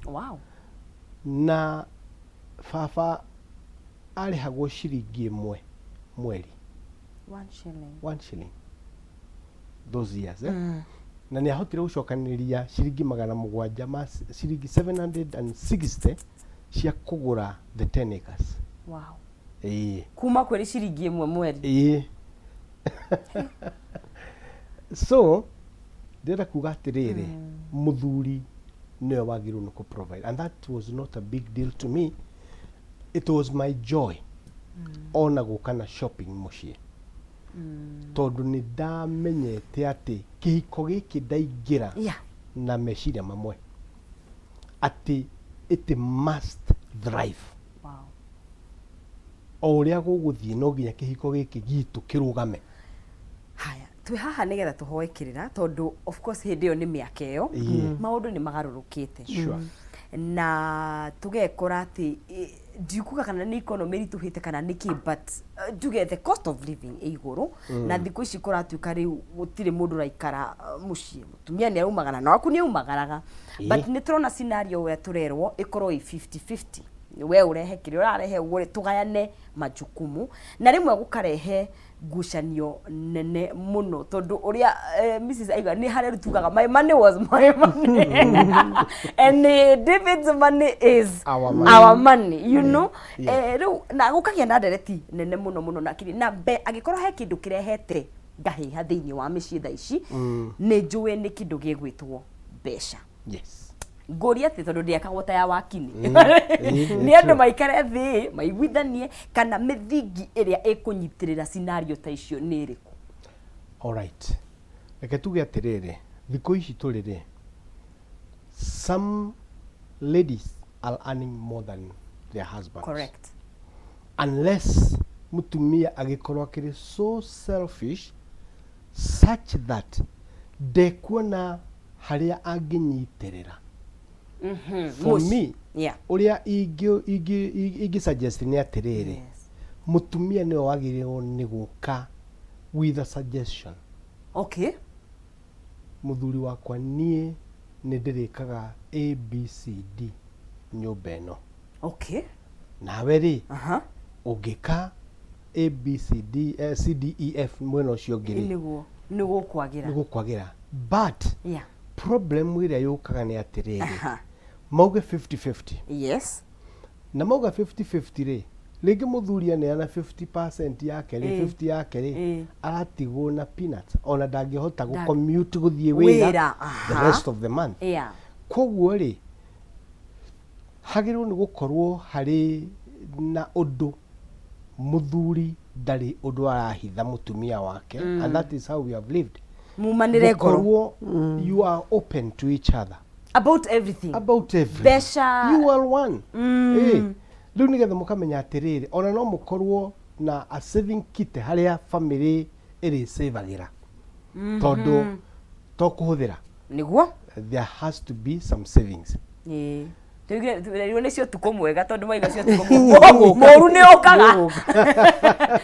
Na baba arĩhagwo ciringi 1 mweri. 1 shilling. 1 shilling those years, eh? Na nĩ ahotire gũcokanĩrĩria ciringi 700 ma ciringi 760 cia kũgũra the 10 acres. Ĩĩ. Kuma kwĩrĩ ciringi 1 mweri. Ĩĩ, so ndĩrenda kuga atĩrĩrĩ, mũthuri nĩwe wagĩrĩirwo nĩ kũ provide, and that was not a big deal to me. It was my joy ona gũka na shopping mũciĩ, tondũ nĩ ndamenyete atĩ kĩhiko gĩkĩ ndaingĩra na meciria mamwe atĩ it must thrive. O ũrĩa gũgũthiĩ, no nginya kĩhiko gĩkĩ gitũ kĩrũgame. Haya, twĩ haha nĩgetha tũhoe kĩrĩra, tondũ of course hĩndĩ ĩyo nĩ mĩaka ĩyo, maũndũ nĩ magarũrũkĩte. Na tũgekora atĩ ndikuga kana nĩ economy ĩritũhĩte kana nĩ kĩ, but njuge the cost of living ĩ igũrũ, na thikũ ici kũratuĩka rĩu gũtirĩ mũndũ ũraikara mũciĩ, mũtumia nĩ araumagara na waku nĩ aumagaraga, but nĩ tũrona scenario ũrĩa tũrerwo ĩkorwo ĩ 50-50, we ũrehe kĩrĩa ũrarehe, ũgũre, tũgayane majukumu, na rĩmwe gũkarehe ngucanio nene mũno, tondũ ũrĩa Mrs aiga nĩ harĩa rĩu tugaga my money was my money and David's money is our money. Our money. Rĩu na gũkagĩa na ndereti nene mũno mũno, na kiri na mbe angĩkorwo he kĩndũ kĩrehete ngahĩha thĩinĩ wa mĩciĩ thaa ici, nĩ njũĩ nĩ kĩndũ gĩgwĩtwo mbeca. Ngũria atĩ tondũ ndĩakagwo ta ya wakini, nĩ andũ maikare thĩ maiguithanie kana mĩthingi ĩrĩa ĩkũnyitĩrĩra scenario ta icio nĩ ĩrĩkũ? Alright, reke tuge atĩrĩrĩ, thikũ ici tũrĩ rĩ, some ladies are earning more than their husbands. Unless mutumia agĩkorwo akĩrĩ so selfish such that ndekuona harĩa angĩnyitĩrĩra. For me, ũrĩa ingĩ suggest nĩ atĩrĩrĩ, mũtumia nĩwe wagĩrĩirwo nĩ gũka with a suggestion. Mũthuri wakwa, niĩ Nĩ ndĩrĩkaga A B C D nyũmba ĩno. Nawe rĩ, ũngĩka A B C D, eh, C D E F mwena ũcio ũngĩ rĩ, Nĩguo nĩ gũkwagĩra. Nĩ gũkwagĩra. But problem ĩrĩa yũkaga nĩ atĩrĩrĩ, mauge 50-50. Na mauga 50-50 rĩ, rĩngĩ mũthuri aneana 50% yake rĩ, 50 yake rĩ, aratigwo na peanuts, ona ndangĩhota gũ commute gũthiĩ wĩra Wĩra, the rest of the month. Koguo rĩ, hagĩrĩirwo nĩ gũkorwo harĩ na ũndũ mũthuri ndarĩ ũndũ arahitha mũtumia wake, and that is how we have lived. Mumanĩre ngoro. Gũkorwo you are open to each other about everything. About everything. Mbeca. You are one. Ĩ, rĩu nĩgetha mũkamenya atĩrĩrĩ, ona no mũkorwo na a saving kit harĩa family ĩrĩcĩvagĩra, tondũ to kũhũthĩra, there has to be some savings. Ĩĩ. Tũrigire nĩ cia ũtukũ mwega, tondũ maiga cia ũtukũ mũru nĩ ũkaga,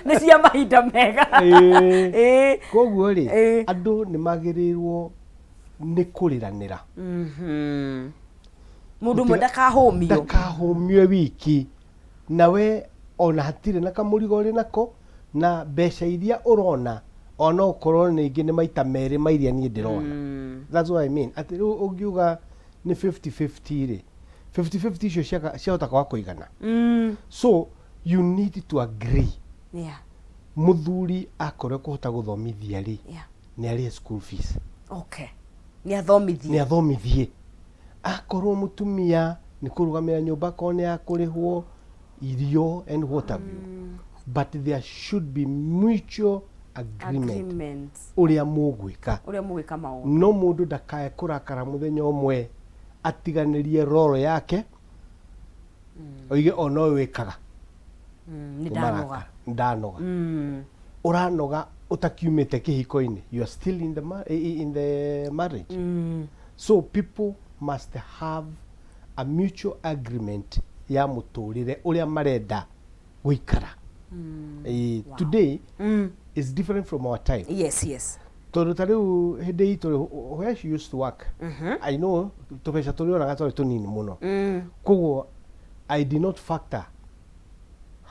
nĩ cia mahinda mega. Ĩĩ. Koguo rĩ, andũ nĩ magĩrĩirwo nĩ kũrĩranĩra. Mũndũ ũmwe ndakahũmio. Ndakahũmio wiki nawe, ona hatirĩ na kamũrigo ũrĩ nako, na mbeca iria ũrona ona ũkorwo ningĩ nĩ maita merĩ ma iria niĩ ndĩrona. That's what I mean, atĩ rĩu ũngiuga nĩ 50-50 rĩ, 50-50 icio ciahota kwaga kũigana. So you need to agree. Mũthuri akorwo kũhota gũthomithia rĩ, nĩ arĩhe school fees. Okay, nĩ athomithie. Nĩ athomithie. Akorwo mũtumia nĩ kũrũgamĩra nyũmba, akorwo nĩ akũrĩhwo irio and what have you, but there should be mutual agreement, agreement, ũrĩa mũgwĩka, ũrĩa mũgwĩka maũndũ. No mũndũ ndakae kũrakara mũthenya ũmwe atiganĩrie roro yake, oige ona ũyũ wĩkaga. Nĩ ndanoga. Ndanoga. Ũranoga ũtakiumĩte kĩhiko-inĩ, you are still in the marriage. So people must have a mutual agreement ya mũtũrĩre ũrĩa marenda gũikara. Today is different from our time, tondũ ta rĩu hĩndĩ itũ rĩ, where she used to work, I know tũbeca tũrĩa onaga twarĩ tũnini mũno. Koguo I did not factor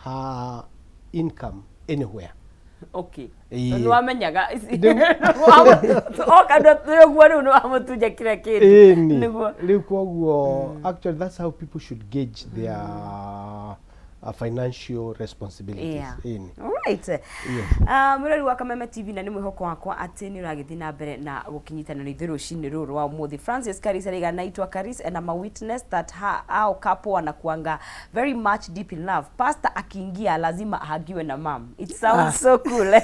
her income anywhere. Tondũ nĩ wamenyaga oka ũguo, rĩu nĩ wamũtunya kĩrĩa kĩndũ. Ĩni. Nĩguo. Rĩu koguo actually that's how people should gauge their financial responsibilities. Ĩni. Alright. Yes. Mwĩrori wa Kameme TV, na nĩ mwĩhoko wakwa atĩ nĩ ũragĩthiĩ na mbere na gũkĩnyitanĩra na ithuĩ rũcinĩ rũrũ rwa ũmũthĩ. Francis Karis araiga, "Naitwa Karis and I'm a witness that hao couple wanakuanga very much deep in love. Pastor akiingia lazima ahagiwe na mam. It sounds so cool.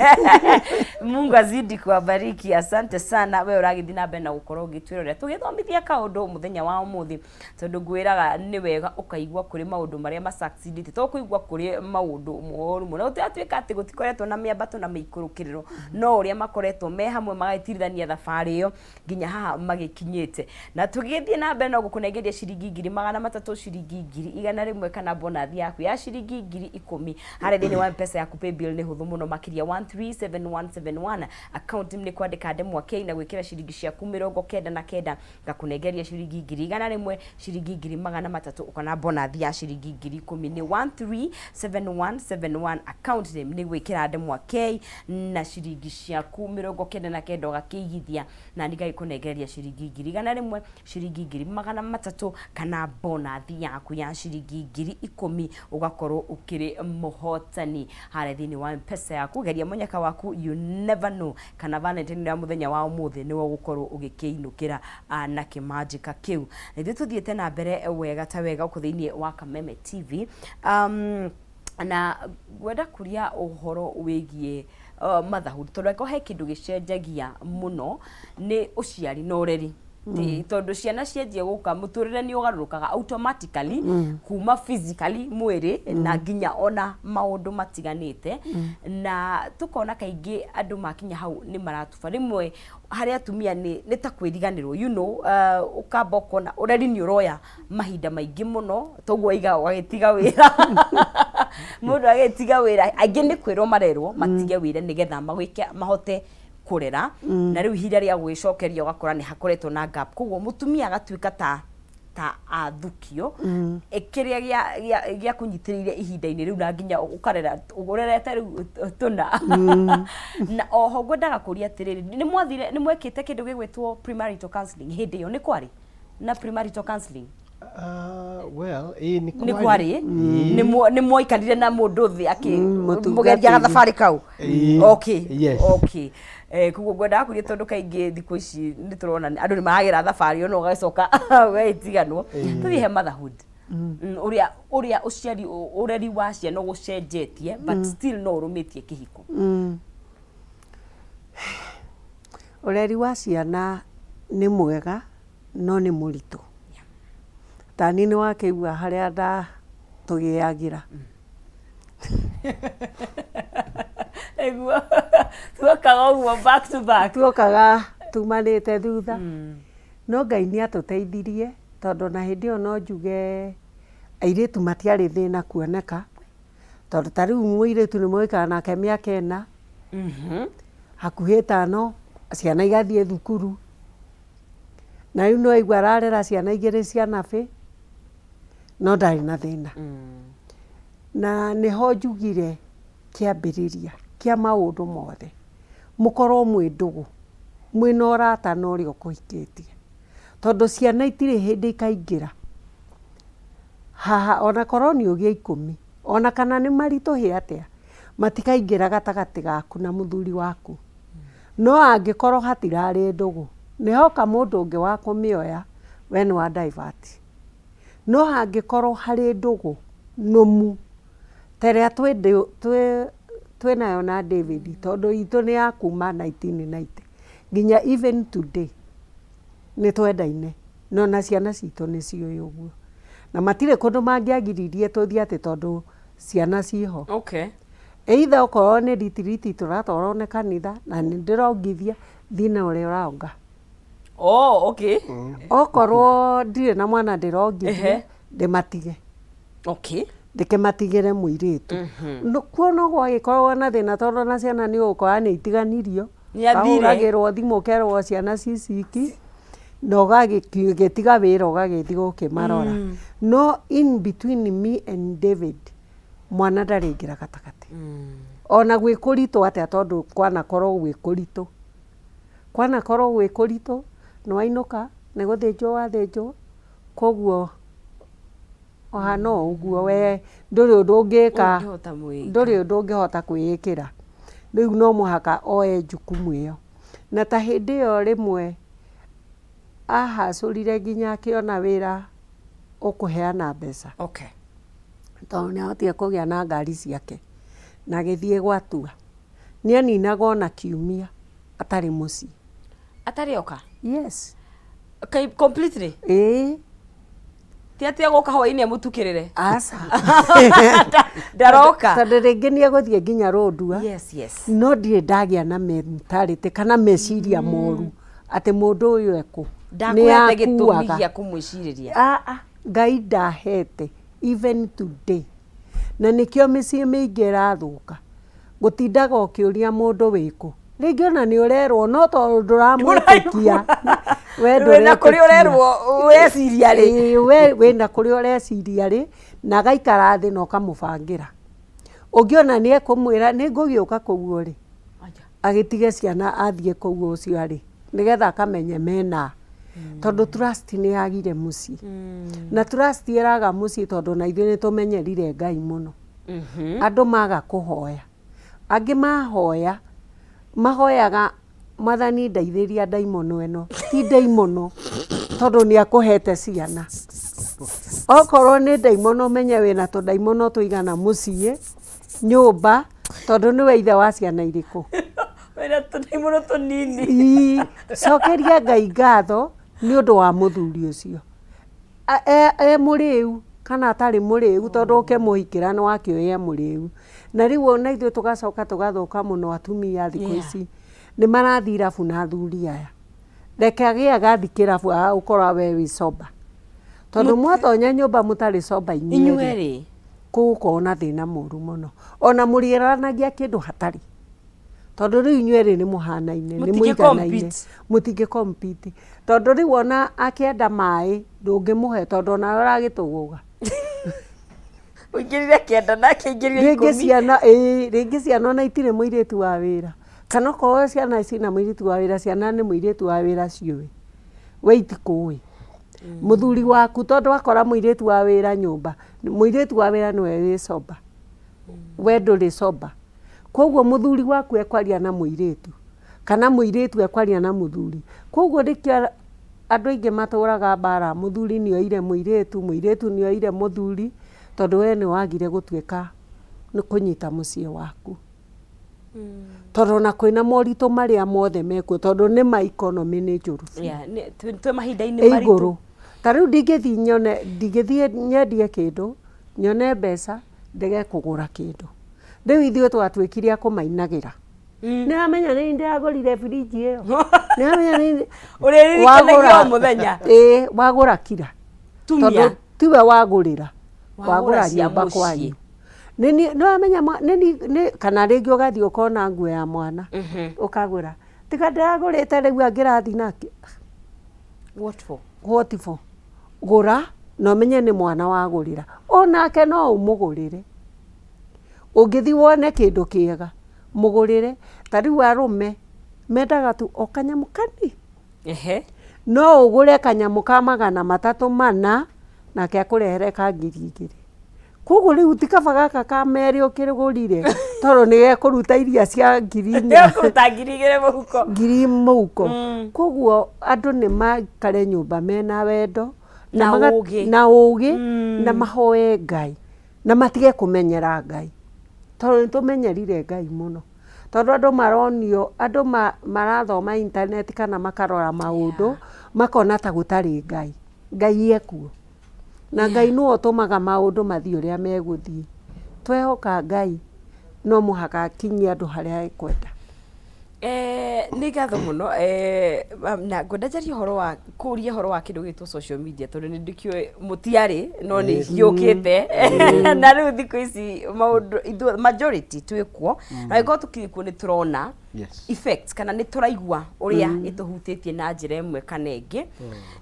Mungu azidi kuwabariki." Asante sana we ũragĩthiĩ na mbere na gũkorwo ũgĩtwĩrorera tũgĩthomithia kaũndũ mũthenya wa ũmũthĩ, tondũ ngwĩraga nĩ wega ũkaigua kũrĩ maũndũ marĩa masucceedĩte, to kũigua kũrĩ maũndũ moru mũno. Gũtiratuĩka atĩ gũtikoretwo na mĩambato na mĩikũrũkĩrĩro, no ũrĩa makoretwo me hamwe magagĩtirithania thabarĩ ĩyo nginya haha magĩkinyĩte. Na tũgĩthiĩ na mbere no gũkũnengeria ciringi 300,000, ciringi 100,000, kana bonathi yaku ya ciringi 10,000 harĩa thĩinĩ wa Mpesa yaku. Paybill nĩ hũthũ mũno makĩria, 137171, account nĩ kwandĩka ndemwa K na gwĩkĩra ciringi ciaku 99, ngakũnengeria ciringi 100,000, ciringi 300,000, kana bonathi ya ciringi 10,000. Nĩ 137171, account name nĩ gwĩkĩra ndemwa K na ciringi ciaku 99, ũgakĩigithia na ndigagĩkũnengereria ciringi 100,000, ciringi 300,000, kana bonathi yaku ya ciringi 10,000, ũgakorwo ũkĩrĩ mũhotani harĩa thĩinĩ wa Mpesa yaku. Geria mũnyaka waku, you never know kana Valentine ya mũthenya wa ũmũthĩ nĩwe ũgũkorwo ũgĩkĩinũkĩra na kĩmanjĩka kĩu. Na ithuĩ tũthiĩte na mbere wega ta wega gũkũ thĩinĩ wa Kameme TV, na ngwenda kũria ũhoro wĩgiĩ motherhood, tondũ angĩkorwo he kĩndũ gĩcenjagia mũno nĩ ũciari na ũreri. Tondũ ciana cianjia gũka, mũtũrĩre nĩ ũgarũrũkaga automatically, kuma physically mwĩrĩ na nginya ona maũndũ matiganĩte. Na tũkona kaingĩ andũ makinya hau nĩ maratuba. Rĩmwe harĩ atumia nĩ ta kwĩriganĩrwo, ũkamba ũkona ũreri nĩ ũroya mahinda maingĩ mũno, toguo waiga ũgagĩtiga wĩra. Mũndũ agĩtiga wĩra, aingĩ nĩ kwĩrwo marerwo matige wĩra nĩgetha magwĩke mahote. Kũrera na rĩu ihinda rĩa gwĩcokeria ũgakora nĩ hakoretwo na gap, koguo mũtumia agatuĩka ta ta athukio kĩrĩa gĩa kũnyitĩrĩire ihinda-inĩ rĩu na nginya ũkarera ũrerete rĩu tũna. Na oho ngwendaga kũria atĩrĩrĩ, nĩ mwathire, nĩ mwekĩte kĩndũ gĩgwĩtwo premarital counseling hĩndĩ ĩyo? Nĩ kwarĩ na premarital counseling? Well, ĩĩ nĩ nĩ kwarĩ. Nĩ mwaikarire na mũndũ thĩ akĩ Mũtungatĩri. Mũgeria gathabarĩ kau? Ĩĩ. Okay. Yes. Okay. Koguo ngwendaga kũria tondũ kaingĩ thikũ ici nĩ tũrona andũ nĩ maragera thabarĩ ona ũgacoka ũgagĩtiganwo. Tũthiĩ he motherhood. Ũrĩa ũciari, ũreri wa ciana ũgũcenjetie but still no ũrũmĩtie kĩhiko. Ũreri wa ciana nĩ mwega no nĩ mũritũ. Tani nĩ wakĩigua harĩa ndatũgĩagĩra. Nĩguo tuokaga ũguo back to back. Tuokaga tumanĩte thutha. No Ngai nĩ atũteithirie tondũ ona hĩndĩ ĩyo no njuge airĩtu matiarĩ thĩna kuoneka, tondũ ta rĩu mũirĩtu nĩ mũgũikara nake mĩaka ĩna, hakuhĩ ĩtano, ciana igathiĩ thukuru. Na rĩu nĩ waigua ararera ciana igĩrĩ cia nabĩ, no ndarĩ na thĩna. Na nĩho njugire kĩambĩrĩria kĩa maũndũ mothe, mũkorwo mwĩ ndũgũ, mwĩna ũrata na ũrĩa ũkũhikĩtie. Tondũ ciana itirĩ hĩndĩ ikaingĩra haha, ona korwo nĩ ũgĩe ikũmi, ona kana nĩ maritũhe atĩa, matikaingĩra gatagatĩ gaku na mũthuri waku. No angĩkorwo hatirarĩ ndũgũ, nĩ hoka mũndũ ũngĩ wa kũmĩoya, we nĩ wa divert. No hangĩkorwo harĩ ndũgũ nũmu, ta ĩrĩa twĩnayo na David, tondũ itũ nĩ ya kuma 1990 nginya even today nĩ twendaine, na ona ciana citũ nĩ ciũĩ ũguo. Na matirĩ kũndũ mangĩagiririe tũthiĩ atĩ tondũ ciana ciĩho. Either okorwo nĩ retreat tũratwarwo nĩ kanitha na nĩ ndĩrongithia, thiĩ na ũrĩa ũronga. Oh, okay. Okorwo ndirĩ na mwana ndĩrongithia, ndĩmatige. Ndĩkĩmatigĩre mũirĩtu. Kuo no gwagĩkoragwo na thĩna tondũ ona ciana nĩ ũgũkora nĩ itiganirio. Nĩ athire. Ũkahũragĩrwo thimũ ũkerwo ciana ci ciki, na ũgagĩtiga wĩra ũgagĩthiĩ gũkĩmarora. No in between me and David, mwana ndarĩingĩra gatagatĩ. Ona gwĩ kũritũ atĩa tondũ kwanakorwo gwĩ kũritũ. Kwanakorwo gwĩ kũritũ, nĩ wainũka, nĩ gũthĩnjwo wathĩnjwo, koguo ũhana o ũguo we ndũrĩ ũndũ ũngĩka, Ũngĩhota mwĩka. Ndũrĩ ũndũ ũngĩhota kwĩĩkĩra. Rĩu no mũhaka oe jukumu ĩyo. Na ta hĩndĩ ĩyo rĩmwe ahacũrire nginya akĩona wĩra ũkũheana mbeca. Tondũ nĩ ahotire kũgĩa na ngari ciake na agĩthiĩ gwatua. Nĩ aninaga ona kiumia atarĩ mũciĩ. Atarĩ oka? Yes. Kai completely? Ĩĩ. Ti atĩ egũka hwaĩ-inĩ amũtukĩrĩre? Aca. Ndaroka. Tondũ rĩngĩ nĩ egũthiĩ nginya Rũndua. Yes. No ndirĩ ndagĩa na mentality kana meciria moru atĩ mũndũ ũyũ ekũ. Ndakũhete gĩtũmi gĩa kũmwĩcirĩria. Aa, Ngai ndahete even today. Na nĩkĩo mĩciĩ mĩingĩ ĩrathũka. Gũtindaga ũkĩũria mũndũ wĩkũ. Rĩngĩ ona nĩ ũrerwo no tondũ ndũramwĩtĩkia. We Wĩna kũrĩa ndũretĩkia. Ũrerwo ũreciria rĩ. Ĩĩ, we wĩna kũrĩa ũreciria rĩ, na agaikara thĩ na ũkamũbangĩra. Ũngĩona nĩ ekũmwĩra nĩ ngũgĩũka kũu rĩ, agĩtige ciana athiĩ kũu ũcio arĩ, nĩgetha akamenye mena. Tondũ trust nĩ yagire mũciĩ. Na trust ĩraga mũciĩ tondũ na ithuĩ nĩ tũmenyerire Ngai mũno. Andũ maga kũhoya. Angĩ mahoya, mahoyaga Mwathani ndeithĩria ndaimono ĩno. Ti ndaimono tondũ nĩ akũhete ciana. Okorwo nĩ ndaimono ũmenye wĩna tũndaimono tũigana mũciĩ, nyũmba, tondũ nĩwe ithe wa ciana irĩkũ. Wĩna tũndaimono tũnini. Ii, cokeria Ngai ngatho nĩ ũndũ wa mũthuri ũcio. E mũrĩu kana atarĩ mũrĩu tondũ ũkĩmũhikĩra nĩ wakĩũĩ e mũrĩu. Na rĩu ona ithuĩ tũgacoka tũgathũka mũno atumia thikũ ici, nĩ marathiĩ irabu na athuri aya. Reke agĩe agathiĩ kĩrabu agagũkora we wĩ sober. Tondũ mwatonya nyũmba mũtarĩ sober inyuerĩ, gũgũkorwo na thĩna mũru mũno. Ona mũrĩranagia kĩndũ hatarĩ. Tondũ rĩu inyuĩ erĩ nĩ mũhanaine, nĩ Mũtingĩ mũiganaine. Compete. Mũtingĩ compete. Tondũ rĩu ona akĩenda maĩ ndũngĩmũhe tondũ onawe ũragĩtũgũga. Ũingĩrire 9 nake aingĩrire Rĩngĩ 10. Ciana, ĩĩ, rĩngĩ ciana ona itirĩ mũirĩtu wa wĩra. Kana okorwo ciana ciĩna mũirĩtu wa wĩra, ciana nĩ mũirĩtu wa wĩra ciũĩ. We itikũĩ. Mũthuri waku tondũ akora mũirĩtu wa wĩra nyũmba, mũirĩtu wa wĩra nĩwe wĩ sober. We ndũrĩ sober. Koguo mũthuri waku ekwaria na mũirĩtu, kana mũirĩtu ekwaria na mũthuri. Koguo nĩkĩo andũ aingĩ matũraga mbara, mũthuri nĩ oire mũirĩtu, mũirĩtu nĩ oire mũthuri, tondũ we nĩ wagire gũtuĩka nĩ kũnyita mũciĩ waku. Tondũ ona kwĩna moritũ marĩa mothe mekuo, tondũ nĩ ma economy nĩ njũru biũ. Yeah, twĩ mahinda-inĩ Ĩ maritũ. Igũrũ. Ta rĩu ndingĩthiĩ nyone, ndingĩthiĩ nyendie kĩndũ, nyone mbeca, ndege kũgũra kĩndũ. Rĩu ithuĩ twatuĩkire a kũmainagĩra. Nĩ ũramenya nĩ niĩ ndĩragũrire birinji ĩyo. Nĩ ũramenya nĩ niĩ. Ũrĩririkanagia o mũthenya. Ĩĩ, wagũra kira. Tumia. Tondũ tiwe wagũrĩra, Wagũra wagũra cia nyũmba mũciĩ. kwanyu. Nĩ niĩ, nĩ ũramenya nĩ niĩ, nĩ, kana rĩngĩ ũgathiĩ ũkona nguo ya mwana, ũkagũra. Tiga ndĩragũrĩte rĩu angĩrathiĩ nakĩ. What for? What for? Gũra na ũmenye nĩ mwana wagũrĩra. Onake no ũmũgũrĩre. Ũngĩthiĩ wone kĩndũ kĩega, mũgũrĩre. Ta rĩu arũme mendaga tu o kanyamũ kanini. No ũgũre kanyamũ ka 300 mana, nake akũrehere ka 2000. Koguo rĩu ti kaba gaka ka merĩ ũkĩgũrire, tondũ nĩ gekũruta iria cia 4000. Gekũruta 2000 mũhuko. Ngiri mũhuko. Koguo andũ nĩ maikare nyũmba mena wendo na ũgĩ. Na ũgĩ, na mahoe Ngai na matige kũmenyera Ngai, tondũ nĩ tũmenyerire Ngai mũno. Tondũ andũ maronio, andũ marathoma internet kana makarora maũndũ makona ta gũtarĩ Ngai. Ngai ekuo. Na Ngai nĩwe ũtũmaga maũndũ mathiĩ ũrĩa megũthiĩ. Twehoka Ngai no mũhaka akinyie andũ harĩa ekwenda. Nĩ ngatho mũno, na ngwenda njarie ũhoro wa kũria ũhoro wa kĩndũ gĩtwo social media, tondũ nĩ ndĩkĩũĩ mũtiarĩ no nĩ gĩũkĩte na rĩu thikũ ici maũndũ ithuĩ majority twĩkuo, na angĩkorwo tũkĩrĩ kuo nĩ tũrona effects kana nĩ tũraigua ũrĩa ĩtũhutĩtie na njĩra ĩmwe kana ĩngĩ,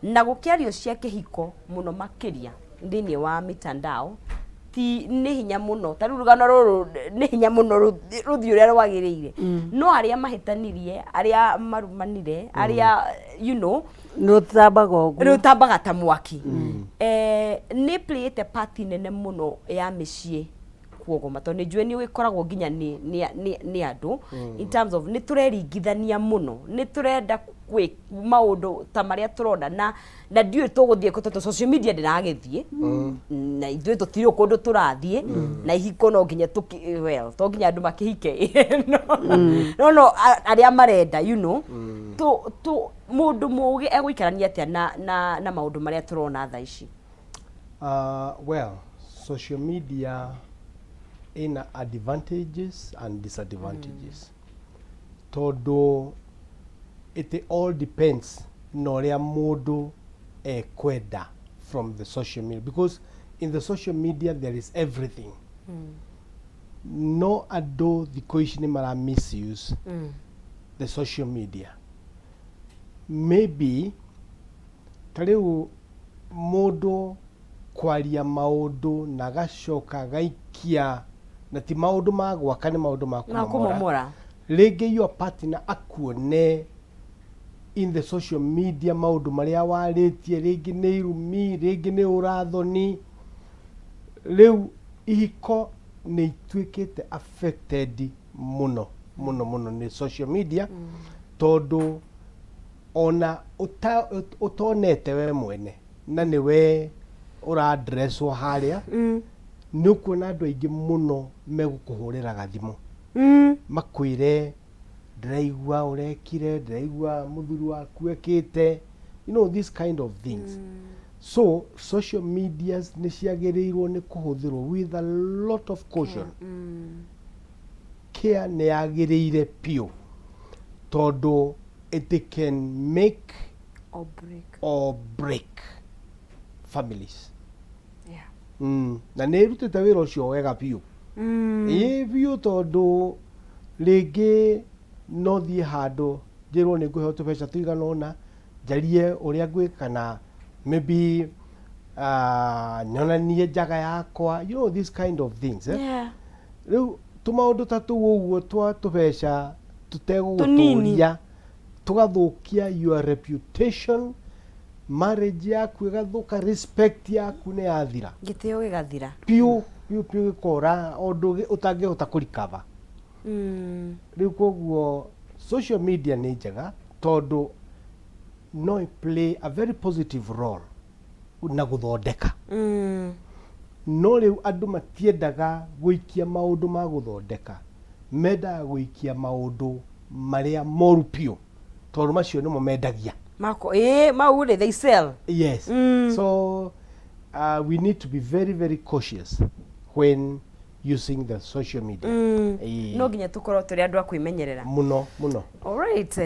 na gũkĩario cia kĩhiko mũno makĩria thĩinĩ wa mitandao ti nĩ hinya mũno. Ta rĩu rũgano rũrũ nĩ hinya mũno rũthiĩ ũrĩa rwagĩrĩire, no arĩa mahĩtanirie, arĩa marumanire, arĩa Rũtambaga ũguo. Rũtambaga ta mwaki. Nĩ playĩte part nene mũno ya mĩciĩ kuogoma, tondũ nĩ njũĩ nĩ ũgĩkoragwo nginya nĩ andũ in terms of nĩ tũreringithania mũno, nĩ tũrenda gwĩ maũndũ ta marĩa tũrona na ndiũĩ tũgũthiĩ kũ, tondũ social media ndĩragĩthiĩ na ithuĩ tũtirĩ kũndũ tũrathiĩ na ihiko no nginya well, to nginya andũ makĩhike, no arĩa marenda tu mũndũ mũgĩ egũikarania atĩa na maũndũ marĩa tũrona thaa ici? Well, social media ina advantages and disadvantages. Tondũ it all depends na ũrĩa mũndũ ekwenda from the social media, because in the social media there is everything. No andũ thikũ ici nĩ mara misuse the social media. Maybe ta rĩu mũndũ kwaria maũndũ na agacoka agaikia, na ti maũndũ ma gwaka, nĩ maũndũ ma ma kũmomora. Kũmomora. Rĩngĩ your partner akuone in the social media maũndũ marĩa warĩtie, rĩngĩ nĩ irumi, rĩngĩ nĩ ũrathoni. Rĩu ihiko nĩ ituĩkĩte affected mũno mũno mũno nĩ social media, tondũ ona ũtonete we mwene na nĩwe ũradresswo harĩa, nĩ ũkuona andũ aingĩ mũno megũkũhũrĩra gathimũ makwĩre, "Ndĩraigua ũrekire, ndĩraigua mũthuri waku ekĩte," this kind of things. So social medias nĩ ciagĩrĩirwo nĩ kũhũthĩrwo with a lot of caution. Care nĩ yagĩrĩire biũ, tondũ it can make or break or break families. Na nĩ ĩrutĩte wĩra ũcio wega biũ, ĩĩ biũ, tondũ rĩngĩ No thiĩ handũ njĩrwo nĩ ngũheo tũbeca tũigana ũna, njarie ũrĩa ngwĩka kana maybe nyonanie njaga yakwa, you know this kind of things, eh? Rĩu tũmaũndũ ta tũu ũguo twa tũbeca tũtegũgũtũria tũgathũkia your reputation, marriage yaku ĩgathũka, respect yaku nĩ yathira. Gĩtĩo gĩgathira. Piũ piũ piũ, gĩkora ũndũ ũtangĩhota kũrikaba. Rĩu koguo social media nĩ njega tondũ no ĩ play a very positive role na gũthondeka. No rĩu andũ matiendaga gũikia maũndũ ma gũthondeka, mendaga gũikia maũndũ marĩa moru piũ tondũ macio nĩmo mendagia. Mako ĩĩ, mau rĩ, they sell. Yes. So we need to be very very cautious when using the social media. Ĩĩ. No nginya tũkorwo tũrĩ andũ a kwĩmenyerera. Mũno mũno. Alright.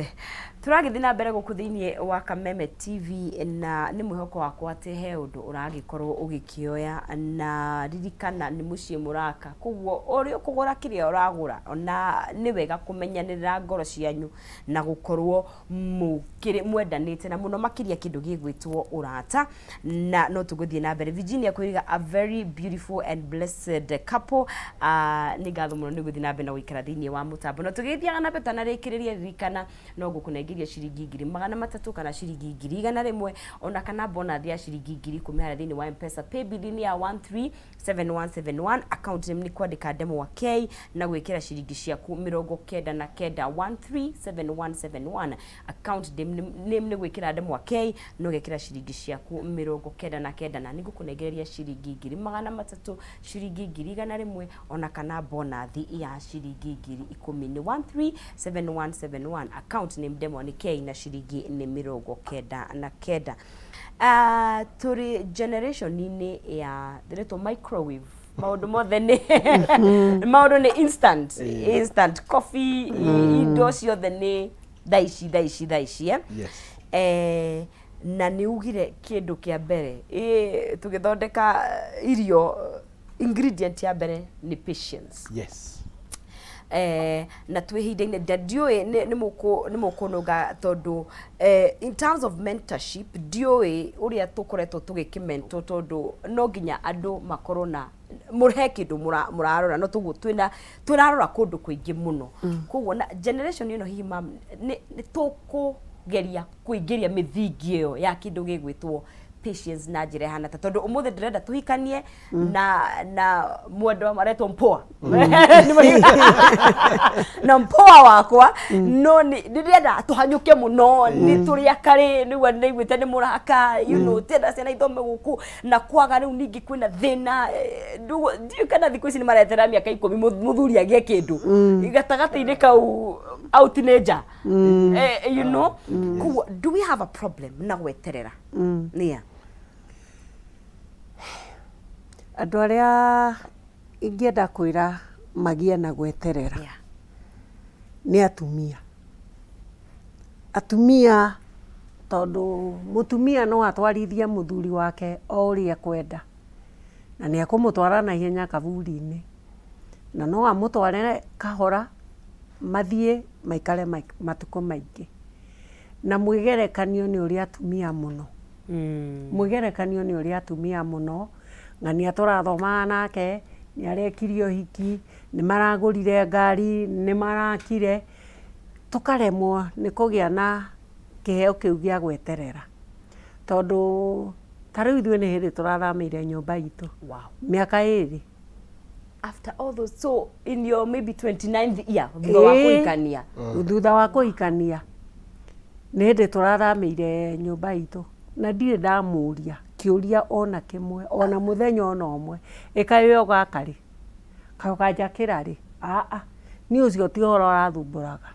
Tũragĩthiĩ na mbere gũkũ thĩinĩ wa Kameme TV, na nĩ mwĩhoko wakwa atĩ he ũndũ ũragĩkorwo ũgĩkĩoya, na ririkana nĩ mũciĩ mũraka, koguo ũrĩa ũkũgũra kĩrĩa ũragũra, ona nĩ wega kũmenyanĩrĩra ngoro cianyu na gũkorwo mũkĩrĩ mwendanĩte, na mũno makĩria kĩndũ gĩgwĩtwo ũrata. Na no tũgũthiĩ na mbere. Virginia kwĩriga a very beautiful and blessed couple. Nĩ ngatho mũno nĩ gũthiĩ na mbere na gũikara thĩinĩ wa mũtambo. Na tũgĩthiaga na mbere tanarĩkĩrĩria, ririkana no ngũkũnengeria ciringi 300,000 kana ciringi 100,000, ona kana bonus ya ciringi 10,000 harĩa thĩinĩ wa M-Pesa paybill ya 137171. Account name nĩ kwandĩka ndemwa K na gwĩkĩra ciringi ciaku 99, 137171. Account name nĩ gwĩkĩra ndemwa K na ũgekĩra ciringi ciaku 99, na nĩngũkũnengereria ciringi 300,000, ciringi 100,000, ona kana bonus ya ciringi 10,000. Nĩ 137171, account name ndemwa nĩ K na ciringi nĩ 99. Tũrĩ generation-inĩ ya ndĩretwo microwave, maũndũ mothe nĩ maũndũ nĩ instant, instant coffee, indo ciothe nĩ thaa ici, thaa ici, thaa ici, eh? Yes. Na nĩ ugire kĩndũ kĩa mbere tũgĩthondeka irio, ingredient ya mbere nĩ patience. Na twĩ ihinda-inĩ ndiũĩ nĩ mũkũnũnga tondũ in terms of mentorship ndiũĩ ũrĩa tũkoretwo tũgĩkĩmento, tondũ no nginya andũ makorwo na he kĩndũ mũrarora, no toguo twĩna tũrarora kũndũ kũingĩ mũno. Koguo na generation ĩno hihi mam nĩ tũkũgeria kũingĩria mĩthingi ĩyo ya kĩndũ gĩgwĩtwo patience na njĩra ĩhana ta tondũ ũmũthĩ ndĩrenda tũhikanie na mwendwa aretwo mpoa na mpoa wakwa, no nĩ ndĩrenda tũhanyũke mũno, nĩ tũrĩ akarĩ nĩguo nĩiguĩte nĩ mũraka, tienda ciana ithome gũkũ na kwaga. Rĩu ningĩ kwĩna thĩna, ndiũĩ kana thikũ ici nĩ maretera mĩaka 10 mũthuri agĩe kĩndũ gatagatĩ-inĩ kau au teenager, koguo do we have a problem na gweterera nĩa? Andũ arĩa ingĩenda kwĩra magĩe na gweterera nĩ atumia. Atumia, tondũ mũtumia no atwarithie mũthuri wake o ũrĩa ekwenda, na nĩ ekũmũtwara na ihenya kaburi-inĩ, na no amũtware kahora mathiĩ maikare matukũ maingĩ. Na mwĩgerekanio nĩ ũrĩa atumia mũno, mwĩgerekanio nĩ ũrĩa atumia mũno, ng'ania tũrathomaga nake nĩ arekire ũhiki, nĩ maragũrire ngari, nĩ marakire, tũkaremwo nĩ kũgĩa na kĩheo kĩu gĩa gweterera. Tondũ ta rĩu ithuĩ nĩ hĩndĩ tũrathamĩire nyũmba itũ mĩaka 2. After all those, so in your maybe 29th year thutha wa kũhikania? Thutha wa kũhikania nĩ hĩndĩ tũrathamĩire nyũmba itũ, na ndirĩ ndamũria kĩũria ona kĩmwe, ona mũthenya ona ũmwe, ĩkaĩ we ũgaka rĩ, kaĩ ũkanjakĩra rĩ? Aa, niĩ ũcio ti ũhoro ũrathumbũraga.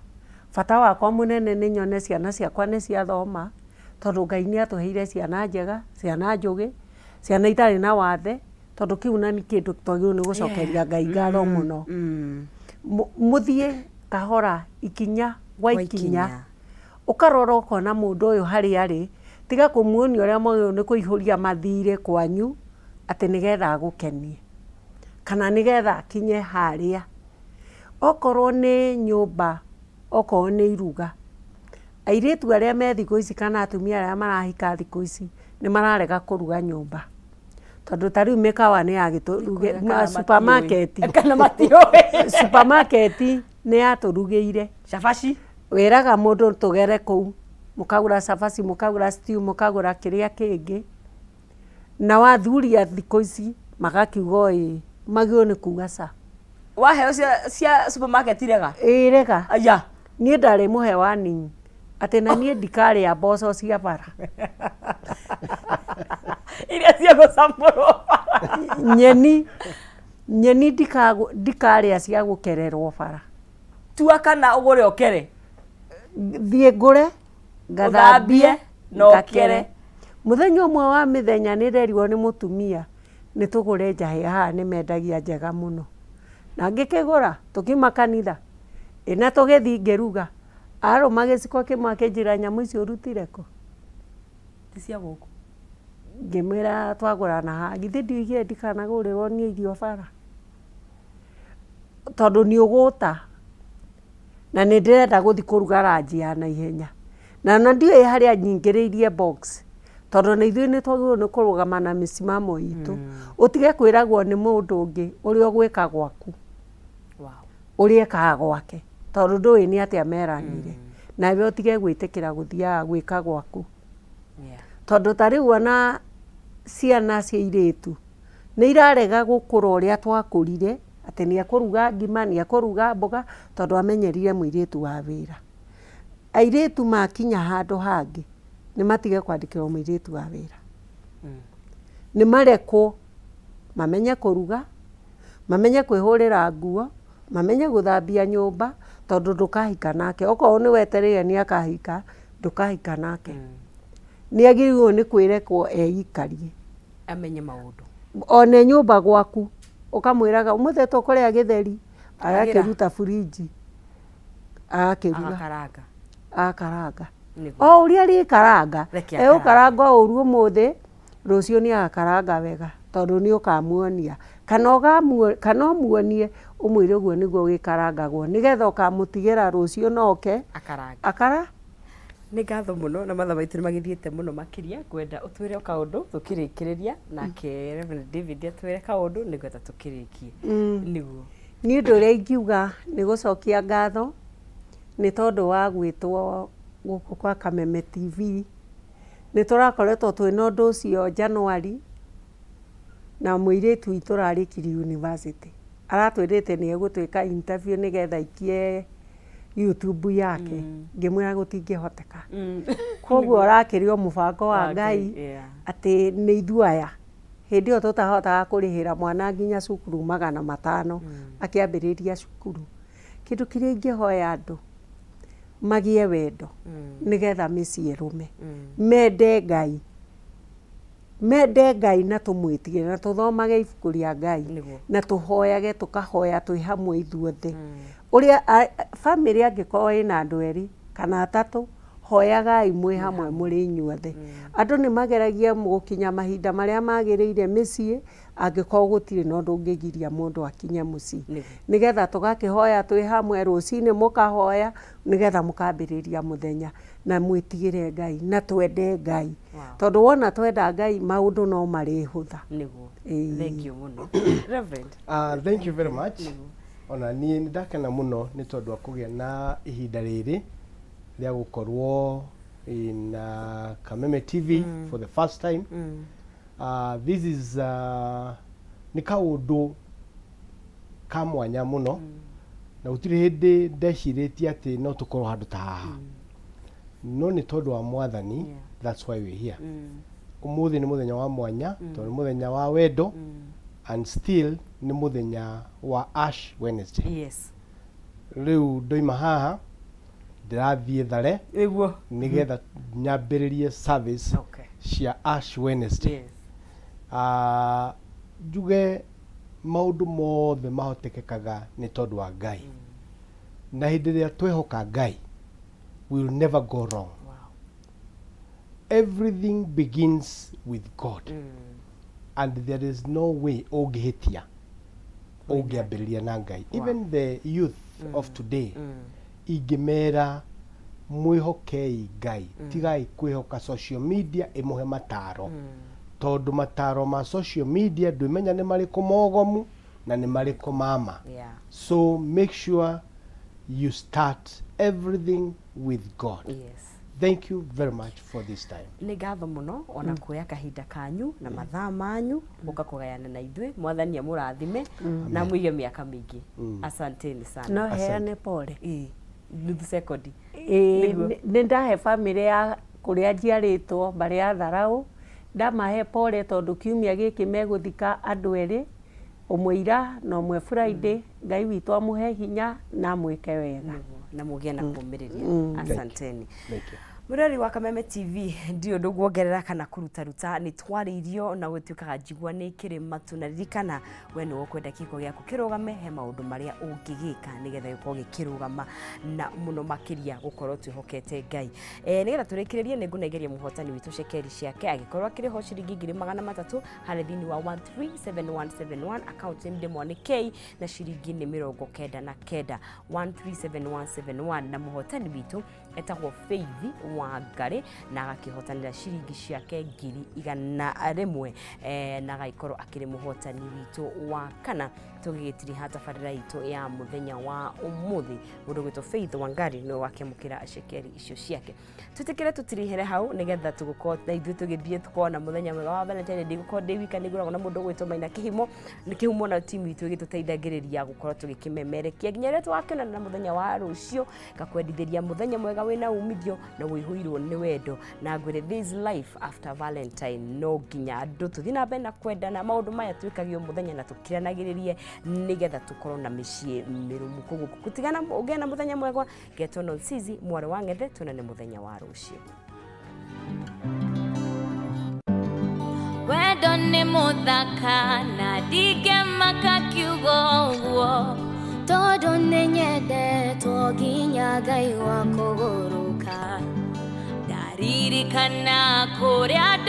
Bata wakwa mũnene nĩ nyone ciana ciakwa nĩ ciathoma, tondũ Ngai nĩ atũheire ciana njega, ciana njũgĩ, ciana itarĩ na wathe, tondũ kĩu na nĩ kĩndũ twagĩrĩirwo nĩ gũcokeria Ngai ngatho mũno. Mũthiĩ kahora, ikinya gwa ikinya, ũkarora ũkona mũndũ ũyũ harĩa arĩ, tiga kũmuonia ũrĩa mwagĩrĩirwo nĩ kũihũria mathirĩ kwanyu atĩ nĩgetha agũkenie kana nĩgetha akinye harĩa. Okorwo nĩ nyũmba Okorwo nĩ iruga, airĩtu arĩa me thikũ ici kana atumia arĩa marahika thikũ ici nĩ mararega kũruga nyũmba. Tondũ ta rĩu mĩkawa nĩ yagĩtũrugĩire, Kana supermarket, matiũĩ. Kana matiũĩ. Supermarket nĩ yatũrugĩire. Cabaci. Wĩraga mũndũ tũgere kũu, mũkagũra cabaci, mũkagũra stew, mũkagũra kĩrĩa kĩngĩ. Nao athuri a thikũ ici magakiuga o ĩĩ, magĩrĩirwo nĩ kuga ca. Waheo cia cia supermarket rega? Ĩĩ rega. Aya. Niĩ ndarĩ mũhe warning atĩ na niĩ ndikarĩa mboco cia bara. Iria cia gũcamũrwo bara. Nyeni, nyeni ndikarĩa cia gũkererwo bara. Tua kana ũgũre ũkere. Thiĩ ngũre. Ngathambie na ũkere. Mũthenya ũmwe wa mĩthenya nĩ nderirwo nĩ mũtumia nĩ tũgũre njahĩ haha nĩ mendagia njega mũno. Na ngĩkĩgũra tũkiuma kanitha ĩ na tũgĩthiĩ ngĩruga, arũma gĩciko kĩmwe akĩnjĩra nyamũ ici ũrutire kũ? Ti cia gũkũ. Ngĩmwĩra twagũra na haha, githĩ ndioigire ndikanagũrĩrwo niĩ irio bara? Tondũ nĩ ũgũta. Na nĩ ndĩrenda gũthiĩ kũruga ranji ya naihenya. Na ona ndiũĩ harĩa nyingĩrĩirie box, tondũ ona ithuĩ nĩ twagĩrĩirwo nĩ kũrũgama na mĩsimamo itũ. Ũtige kwĩragwo nĩ mũndũ ũngĩ ũrĩa ũgwĩka gwaku, ũrĩa ekaga gwake, tondũ ndũĩ nĩ atĩa meranire. Nawe ũtige gwĩtĩkĩra gũthiaga gwĩka gwaku. Tondũ ta rĩu ona ciana cia airĩtu, nĩ irarega gũkũra ũrĩa twakũrire, atĩ nĩ ekũruga ngima, nĩ ekũruga mboga, tondũ amenyerire mũirĩtu wa wĩra. Airĩtu makinya handũ hangĩ, nĩ matige kwandĩkĩrwo mũirĩtu wa wĩra. Nĩ marekwo mamenye kũruga, mamenye kwĩhũrĩra nguo, mamenye gũthambia nyũmba, tondũ ndũkahika nake. Okorwo nĩ wetereire nĩ akahika, ndũkahika nake. Nĩ agĩrĩirwo nĩ kwĩrekwo eikarie. Amenye maũndũ. Ona e nyũmba gwaku, ũkamwĩraga ũmũthĩ tũkũrĩa gĩtheri, agakĩruta burinji, agakĩruga. Agakaranga. Agakaranga. O ũrĩa arĩkaranga, egũkaranga ũru ũmũthĩ, rũciũ nĩ agakaranga wega, tondũ nĩ ũkamuonia. Kana kana ũmuonie ũmwĩre ũguo nĩguo gĩkarangagwo, nĩgetha ũkamũtigĩra rũciũ no oke, akara. Nĩ ngatho mũno na mathaa maitũ nĩ magĩthiĩte mũno makĩria, ngwenda ũtwĩre o kaũndũ tũkĩrĩkĩrĩria, nake Reverend David atwĩre kaũndũ nĩgetha tũkĩrĩkie. Nĩguo. Niĩ ũndũ ũrĩa ingiuga nĩ gũcokia ngatho nĩ tondũ wa gwĩtwo gũkũ kwa Kameme TV. Nĩ tũrakoretwo twĩna ũndũ ũcio January na mũirĩtu witũ ũrarĩkirie university. Aratwĩrĩte nĩ egũtwĩka interview nĩgetha aikie YouTube yake. Ngĩmwĩra gũtingĩhoteka. Koguo ũrakĩrĩ o mũbango wa Ngai atĩ nĩ ithuĩ aya. Hĩndĩ ĩyo tũtahotaga kũrĩhĩra mwana nginya cukuru 500 akĩambĩrĩria cukuru. Kĩndũ kĩrĩa ingĩhoya andũ, magĩe wendo nĩgetha mĩciĩ ĩrũme. Mende Ngai. Mende Ngai na tũmwĩtigĩre na tũthomage ibuku rĩa Ngai na tũhoyage tũkahoya twĩ hamwe ithuothe. Ũrĩa bamĩrĩ angĩkorwo ĩna andũ erĩ kana atatũ, hoyagai mwĩ hamwe mũrĩ inyuothe. Andũ nĩ mageragia gũkinya mahinda marĩa magĩrĩire mĩciĩ angĩkorwo gũtirĩ na ũndũ ũngĩgiria mũndũ akinye mũciĩ. Nĩgetha tũgakĩhoya twĩ hamwe, rũcinĩ mũkahoya nĩgetha mũkambĩrĩria mũthenya na mwĩtigĩre Ngai na twende Ngai. Tondũ wona twenda Ngai maũndũ no marĩhũtha. Nĩguo. Ĩĩ. Thank you mũno. Reverend. Thank you very much. Ona niĩ nĩ ndakena mũno nĩ tondũ wa kũgĩa na ihinda rĩrĩ rĩa gũkorwo in Kameme TV for the first time. This is nĩ kaũndũ ka mwanya mũno na gũtirĩ hĩndĩ ndecirĩtie atĩ no tũkorwo handũ ta haha. No nĩ tondũ wa Mwathani, that's why we're here. Ũmũthĩ nĩ mũthenya wa mwanya tondũ nĩ mũthenya wa wendo and still nĩ mũthenya wa Ash Wednesday. Rĩu ndoima haha ndĩrathiĩ Thare nĩgetha nyambĩrĩrie service cia Ash Wednesday. Njuge maũndũ mothe mahotekekaga nĩ tondũ wa Ngai. Na hĩndĩ ĩrĩa twehoka Ngai, we will never go wrong. Everything begins with God. And there is no way ũngĩhĩtia ũngĩambĩrĩria na Ngai. Even the youth of today, Ingĩmera mwĩhokei Ngai, tigai kwĩhoka social media ĩmũhe mataro, tondũ mataro ma social media ndwĩmenya nĩ marĩkũ mogomu na nĩ marĩkũ mama. So make sure you start everything with God. Thank you very much for this time. Nĩ ngatho mũno ona kuoya kahinda kanyu na mathaa manyu gũka kũgayana na ithuĩ. Mwathani amũrathime na mũige mĩaka mĩingĩ. Asanteni sana. No heane pole. Ĩĩ, nuthu sekondi. Ĩĩ, Nĩguo. Nĩ ndahe bamĩrĩ ya kũrĩa njiarĩtwo, mbarĩ ya Tharaũ, ndamahe pole tondũ kiumia gĩkĩ megũthika andũ erĩ, ũmwe ira na ũmwe Friday. Ngai witũ amũhe hinya na amwĩke wega. Nĩguo, na mũgĩe na kũmĩrĩria. Asanteni. Thank you. Mũrori wa Kameme TV, ndiũ ũndũ nguongerera kana kũrutaruta. Nĩ twarĩirio na gũtuĩkaga njigua nĩ kĩrĩ matu. Na ririkana, we nĩwe ũkwenda kĩhiko gĩaku kĩrũgame, he maũndũ marĩa ũngĩgĩka nĩgetha gĩkorwo gĩkĩrũgama, na mũno makĩria gũkorwo twĩhokete Ngai. Nĩgetha tũrĩkĩrĩrie, nĩ ngũnengeria mũhotani witũ cekeri ciake, agĩkorwo akĩrĩhwo ciringi 300,000 harĩ thĩinĩ wa 137171, account name ndemwa nĩ K na ciringi nĩ 99, 137171. Na mũhotani witũ etagwo Faith Wangari na agakĩhotanĩra ciringi ciake 100,000, na agagĩkorwo akĩrĩ mũhotani witũ wa kana tũgĩgĩtiriha tabarĩra itũ ya mũthenya wa ũmũthĩ. Mũndũ gwĩtwo Faith Wangari nĩwe wakĩamũkĩra cekeri icio ciake. Twĩtĩkĩre tũtirihere hau nĩgetha tũgũkorwo na ithuĩ tũgĩthiĩ tũkorwo na mũthenya mwega wa Valentine. Ndigũkorwo ndĩ wika, nĩngoragwo na mũndũ ũgwĩtwo Maina Kĩhimo nĩ Kĩhumo na timu itũ ĩgĩtũteithagĩrĩria gũkorwo tũgĩkĩmemerekia nginya rĩrĩa tũgakĩonana na mũthenya wa rũciũ. Ngakwendithĩria mũthenya mwega wĩna umithio na wĩihũirwo nĩ wendo, na ngwĩre this life after Valentine no nginya andũ tũthiĩ na mbere na kwendana. Maũndũ maya twĩkagio mũthenya na tũkiranagĩrĩrie nĩgetha tũkorwo na mĩciĩ mĩrũmu. Koguo gũtigana, ũgĩe na mũthenya mwega. Ngetwo Nonsizi mwarĩ wa Ng'ethe, tuonane mũthenya wa rũciũ. Wendo nĩ mũthaka na ndingĩmaka kiugo ũguo, tondũ nĩ nyendetwo nginya Ngai wa kũgũrũka. Ndaririkana kũrĩa